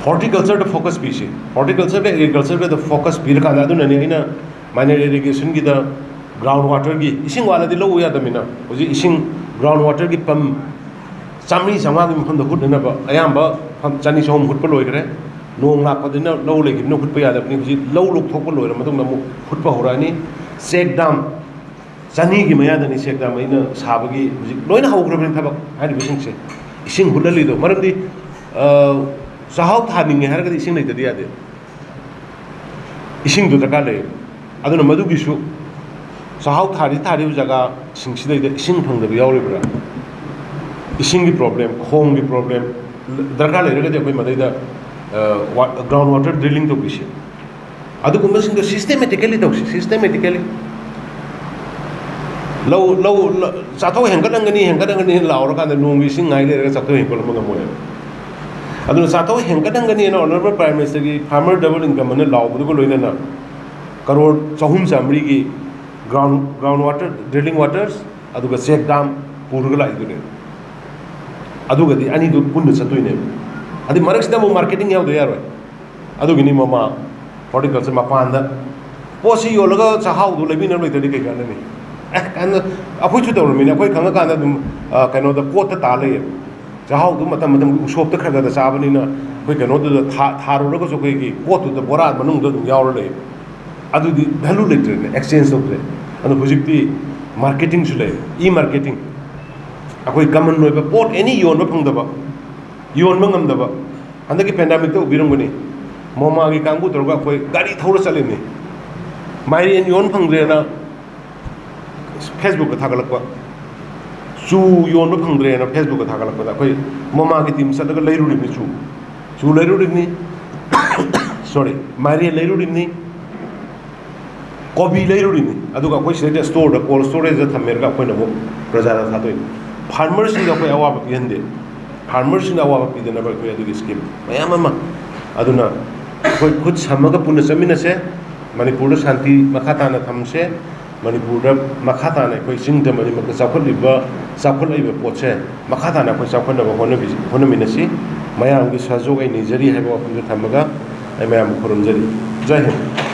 ꯍꯣꯔꯇꯤꯀꯜꯆꯔꯗ ꯐꯣꯀꯁ ꯄꯤꯁꯦ꯫ ꯍꯣꯔꯇꯤꯀꯜꯆꯔꯒ ꯑꯦꯒ꯭ꯔꯤꯀꯜꯆꯔꯒꯗ ꯐꯣꯀꯁ ꯄꯤꯔꯀꯥꯟꯗ, ꯑꯗꯨꯅꯅꯦ ꯑꯩꯅ ꯃꯥꯏꯅꯔ ꯏꯔꯤꯒꯦꯁꯟꯒꯤꯗ ꯒ꯭ꯔꯥꯎꯟ ꯋꯥꯇꯔꯒꯤ ꯏꯁꯤꯡ ꯋꯥꯠꯂꯗꯤ ꯂꯧ ꯎ ꯌꯥꯗꯕꯅꯤꯅ, ꯍꯧꯖꯤꯛ ꯏꯁꯤꯡ ꯒ꯭ꯔꯥꯎꯟ ꯋꯥꯇꯔꯒꯤ ꯄꯝ ꯆꯥꯝꯃꯔꯤ ꯆꯥꯝꯃꯉꯥꯒꯤ ꯃꯐꯝꯗ ꯍꯨꯠꯅꯅꯕ ꯑꯌꯥꯝꯕ ꯐꯝ ꯆꯅꯤ ꯆꯍꯨꯝ ꯍꯨꯠꯄ ꯂꯣꯏꯈ꯭ꯔꯦ꯫ ꯅꯣꯡ ꯂꯥꯛꯄꯗꯨꯅ ꯂꯧ ꯂꯩꯈꯤꯕꯅ ꯍꯨꯠꯄ ꯌꯥꯗꯕꯅꯤ꯫ ꯍꯧꯖꯤꯛ ꯂꯧ ꯂꯣꯛꯊꯣꯛꯄ ꯂꯣꯏꯔ ꯃꯇꯨꯡꯗ ꯑꯃꯨꯛ ꯍꯨꯠꯄ ꯍꯧꯔꯛꯑꯅꯤ꯫ ꯆꯦꯛ ꯗꯥꯝ ꯆꯅꯤꯒꯤ ꯃꯌꯥꯗꯅꯤ ꯆꯦꯛ ꯗꯥꯝ ꯑꯩꯅ ꯁꯥꯕꯒꯤ ꯍꯧꯖꯤꯛ ꯂꯣꯏꯅ ꯍꯧꯈ꯭ꯔꯕꯅꯤ ꯊꯕꯛ ꯍꯥꯏꯔꯤꯕꯁꯤꯡꯁꯦ꯫ ꯏꯁꯤꯡ ꯍꯨꯠꯍꯜꯂꯤꯗꯣ ꯃꯔꯝꯗꯤ, ꯑ, ꯆꯥꯛꯍꯥꯎ ꯊꯥꯅꯤꯡꯉꯦ ꯍꯥꯏꯔꯒꯗꯤ ꯏꯁꯤꯡ ꯂꯩꯇꯗꯤ ꯌꯥꯗꯦ꯫ ꯏꯁꯤꯡꯗꯣ ꯗꯔꯀꯥꯔ ꯂꯩ꯫ ꯑꯗꯨꯅ ꯃꯗꯨꯒꯤꯁꯨ ꯆꯥꯛꯍꯥꯎ ꯊꯥꯔꯤ ꯊꯥꯔꯤꯕ ꯖꯒꯥꯁꯤꯡꯁꯤꯗꯩꯗ ꯏꯁꯤꯡ ꯐꯪꯗꯕ ꯌꯥꯎꯔꯤꯕ꯭ꯔꯥ? ꯏꯁꯤꯡꯒꯤ ꯄ꯭ꯔꯣꯕ꯭ꯂꯦꯝ, ꯈꯣꯡꯒꯤ ꯄ꯭ꯔꯣꯕ꯭ꯂꯦꯝ, ꯗꯔꯀꯥꯔ ꯂꯩꯔꯒꯗꯤ ꯑꯩꯈꯣꯏ ꯃꯗꯩꯗ, ꯑ, ꯋꯥ-, ꯒ꯭ꯔꯥꯎꯟ ꯋꯥꯇꯔ ꯗ꯭ꯔꯤꯂꯤꯡ ꯇꯧꯕꯤꯁꯦ꯫ ꯑꯗꯨꯒꯨꯝꯕꯁꯤꯡꯗꯣ ꯁꯤꯁꯇꯦꯃꯦꯇꯤꯀꯦꯂꯤ ꯇꯧꯁꯤ, ꯁꯤꯁꯇꯦꯃꯦꯇꯤꯀꯦꯂꯤ꯫ ꯂꯧ, ꯂꯧ, ꯂ-, ꯆꯥꯊꯣꯛ ꯍꯦꯟꯒꯠꯍꯟꯒꯅꯤ, ꯍꯦꯟꯒꯠꯍꯟꯒꯅꯤ ꯂꯥꯎꯔꯀꯥꯟꯗ ꯅꯣꯡꯒꯤ ꯏꯁꯤꯡ ꯉꯥꯏ ꯂꯩꯔꯒ ꯆꯥꯊꯣꯛ ꯍꯦꯟꯒꯠꯍꯟꯕ ꯉꯝꯃꯣꯏꯕ꯫ ꯑꯗꯨꯅ ꯆꯥꯊꯣꯛ ꯍꯦꯟꯒꯠꯍꯟꯒꯅꯤꯅ ꯑꯣꯅꯔꯦꯕꯜ ꯄ꯭ꯔꯥꯏꯝ ꯃꯤꯅꯤꯁꯇꯔꯒꯤ ꯐꯥꯔꯃꯔ ꯗꯕꯜ ꯏꯟꯀꯝ ꯑꯅ ꯂꯥꯎꯕꯗꯨꯒ ꯂꯣꯏꯅꯅ ꯀꯔꯣꯔ ꯆꯍꯨꯝ ꯆꯥꯝꯃꯔꯤꯒꯤ ꯒ꯭ꯔꯥꯎꯟ, ꯒ꯭ꯔꯥꯎꯟ ꯋꯥꯇꯔ, ꯗ꯭ꯔꯤꯂꯤꯡ ꯋꯥꯇꯔꯁ, ꯑꯗꯨꯒ ꯆꯦꯛ ꯗꯥꯝ ꯄꯨꯔꯒ ꯂꯥꯛꯏꯗꯨꯅꯦ꯫ ꯑꯗꯨꯒꯗꯤ ꯑꯅꯤꯗꯨ ꯄꯨꯟꯅ ꯆꯠꯇꯣꯏꯅꯦꯕ꯫ ꯑꯗꯩ ꯃꯔꯛꯁꯤꯗ ꯑꯃꯨꯛ ꯃꯥꯔꯀꯦꯇꯤꯡ ꯌꯥꯎꯗ ꯌꯥꯔꯣꯏ꯫ ꯑꯗꯨꯒꯤꯅꯤ ꯃꯃꯥ ꯍꯣꯔꯇꯤꯀꯜꯆꯔ ꯃꯄꯥꯟꯗ ꯄꯣꯠꯁꯤ ꯌꯣꯜꯂꯒ ꯆꯥꯛꯍꯥꯎꯗꯨ ꯂꯩꯕꯤꯅꯕ ꯂꯩꯇ꯭ꯔꯗꯤ ꯀꯩ ꯀꯥꯟꯅꯅꯤ? ꯑꯦ, ꯀꯥꯟꯅ-, ꯑꯩꯈꯣꯏꯁꯨ ꯇꯧꯔꯝꯃꯤꯅꯦ꯫ ꯑꯩꯈꯣꯏ ꯈꯪꯉꯀꯥꯟꯗ ꯑꯗꯨꯝ, ꯑ, ꯀꯩꯅꯣꯗ ꯀꯣꯠꯇ ꯇꯥ ꯂꯩꯌꯦꯕ꯫ ꯆꯥꯛꯍꯥꯎꯗꯨ ꯃꯇꯝ ꯃꯇꯝꯒꯤ ꯎꯁꯣꯞꯇ ꯈꯔ ꯈꯔ ꯆꯥꯕꯅꯤꯅ ꯑꯩꯈꯣꯏ ꯀꯩꯅꯣꯗꯨꯗ ꯊꯥ-, ꯊꯥꯔꯨꯔꯒꯁꯨ ꯑꯩꯈꯣꯏꯒꯤ ꯀꯣꯠꯇꯨꯗ ꯕꯣꯔꯥ ꯃꯅꯨꯡꯗ ꯑꯗꯨꯝ ꯌꯥꯎꯔ ꯂꯩꯌꯦꯕ꯫ ꯑꯗꯨꯗꯤ ꯚꯦꯂꯨ ꯂꯩꯇ꯭ꯔꯦꯅꯦ, ꯑꯦꯛꯁꯆꯦꯟꯖ ꯇꯧꯗ꯭ꯔꯦ꯫ ꯑꯗꯣ ꯍꯧꯖꯤꯛꯇꯤ ꯃꯥꯔꯀꯦꯇꯤꯡꯁꯨ ꯂꯩ, ꯏ ꯃꯥꯔꯀꯦꯇꯤꯡ꯫ ꯑꯩꯈꯣꯏ ꯀꯃꯟ ꯑꯣꯏꯕ ꯄꯣꯠ ꯑꯦꯅꯤ ꯌꯣꯟꯕ ꯐꯪꯗꯕ, ꯌꯣꯟꯕ ꯉꯝꯗꯕ꯫ ꯍꯟꯗꯛꯀꯤ ꯄꯦꯟꯗꯥꯃꯤꯛꯇ ꯎꯕꯤꯔꯝꯒꯅꯤ, ꯃꯣꯃꯥꯒꯤ ꯀꯥꯡꯕꯨ ꯇꯧꯔꯒ ꯑꯩꯈꯣꯏ ꯒꯥꯔꯤ ꯊꯧꯔ ꯆꯠꯂꯤꯅꯤ꯫ ꯃꯥꯏꯔꯦꯟ ꯌꯣꯟ ꯐꯪꯗ꯭ꯔꯦꯅ ꯐꯦꯁꯕꯨꯛꯇ ꯊꯥꯒꯠꯂꯛꯄ, ꯆꯨ ꯌꯣꯟꯕ ꯐꯪꯗ꯭ꯔꯦꯅ ꯐꯦꯁꯕꯨꯛꯇ ꯊꯥꯒꯠꯂꯛꯄꯗ ꯑꯩꯈꯣꯏ ꯃꯣꯃꯥꯒꯤ ꯇꯤꯝ ꯆꯠꯂꯒ ꯂꯩꯔꯨꯔꯤꯕꯅꯤ꯫ ꯆꯨ, ꯆꯨ ꯂꯩꯔꯨꯔꯤꯕꯅꯤ, ꯁꯣꯔꯤ, ꯃꯥꯏꯔꯦꯟ ꯂꯩꯔꯨꯔꯤꯕꯅꯤ, ꯀꯣꯕꯤ ꯂꯩꯔꯨꯔꯤꯅꯤ, ꯑꯗꯨꯒ ꯑꯩꯈꯣꯏ ꯁꯤꯗꯩꯗ ꯁ꯭ꯇꯣꯔꯗ, ꯀꯣꯜ ꯁ꯭ꯇꯣꯔꯦꯖꯇ ꯊꯝꯃꯦꯔꯒ ꯑꯩꯈꯣꯏꯅ ꯑꯃꯨꯛ ꯄ꯭ꯔꯖꯥꯗ ꯊꯥꯗꯣꯛꯏꯅꯤ꯫ ꯐꯥꯔꯃꯔꯁꯤꯡꯗ ꯑꯩꯈꯣꯏ ꯑꯋꯥꯕ ꯄꯤꯍꯟꯗꯦ꯫ ꯐꯥꯔꯃꯔꯁꯤꯡꯗ ꯑꯋꯥꯕ ꯄꯤꯗꯅꯕ ꯑꯩꯈꯣꯏ ꯑꯗꯨꯒꯤ ꯁ꯭ꯀꯤꯝ ꯃꯌꯥꯝ ꯑꯃ꯫ ꯑꯗꯨꯅ ꯑꯩꯈꯣꯏ ꯈꯨꯠ ꯁꯝꯃꯒ ꯄꯨꯟꯅ ꯆꯠꯃꯤꯟꯅꯁꯦ꯫ ꯃꯅꯤꯄꯨꯔꯗ ꯁꯥꯟꯇꯤ ꯃꯈꯥ ꯇꯥꯅ ꯊꯝꯁꯦ꯫ ꯃꯅꯤꯄꯨꯔꯗ ꯃꯈꯥ ꯇꯥꯅ ꯑꯩꯈꯣꯏ ꯆꯤꯡ ꯇꯝ ꯑꯅꯤꯃꯛꯇ ꯆꯥꯎꯈꯠꯂꯤꯕ, ꯆꯥꯎꯈꯠꯂꯛꯏꯕ ꯄꯣꯠꯁꯦ ꯃꯈꯥ ꯇꯥꯅ ꯑꯩꯈꯣꯏ ꯆꯥꯎꯈꯠꯅꯕ ꯍꯣꯠꯅꯕꯤ-, ꯍꯣꯠꯅꯃꯤꯟꯅꯁꯤ꯫ ꯃꯌꯥꯝꯒꯤ ꯁꯍꯖꯣꯒ ꯑꯩ ꯅꯤꯖꯔꯤ ꯍꯥꯏꯕ ꯋꯥꯐꯝꯁꯦ ꯊꯝꯃꯒ ꯑꯩ ꯃꯌꯥꯝꯕꯨ ꯈꯨꯔꯨꯝꯖꯔꯤ꯫ ꯖꯥꯏ ꯍꯤꯟꯗ꯫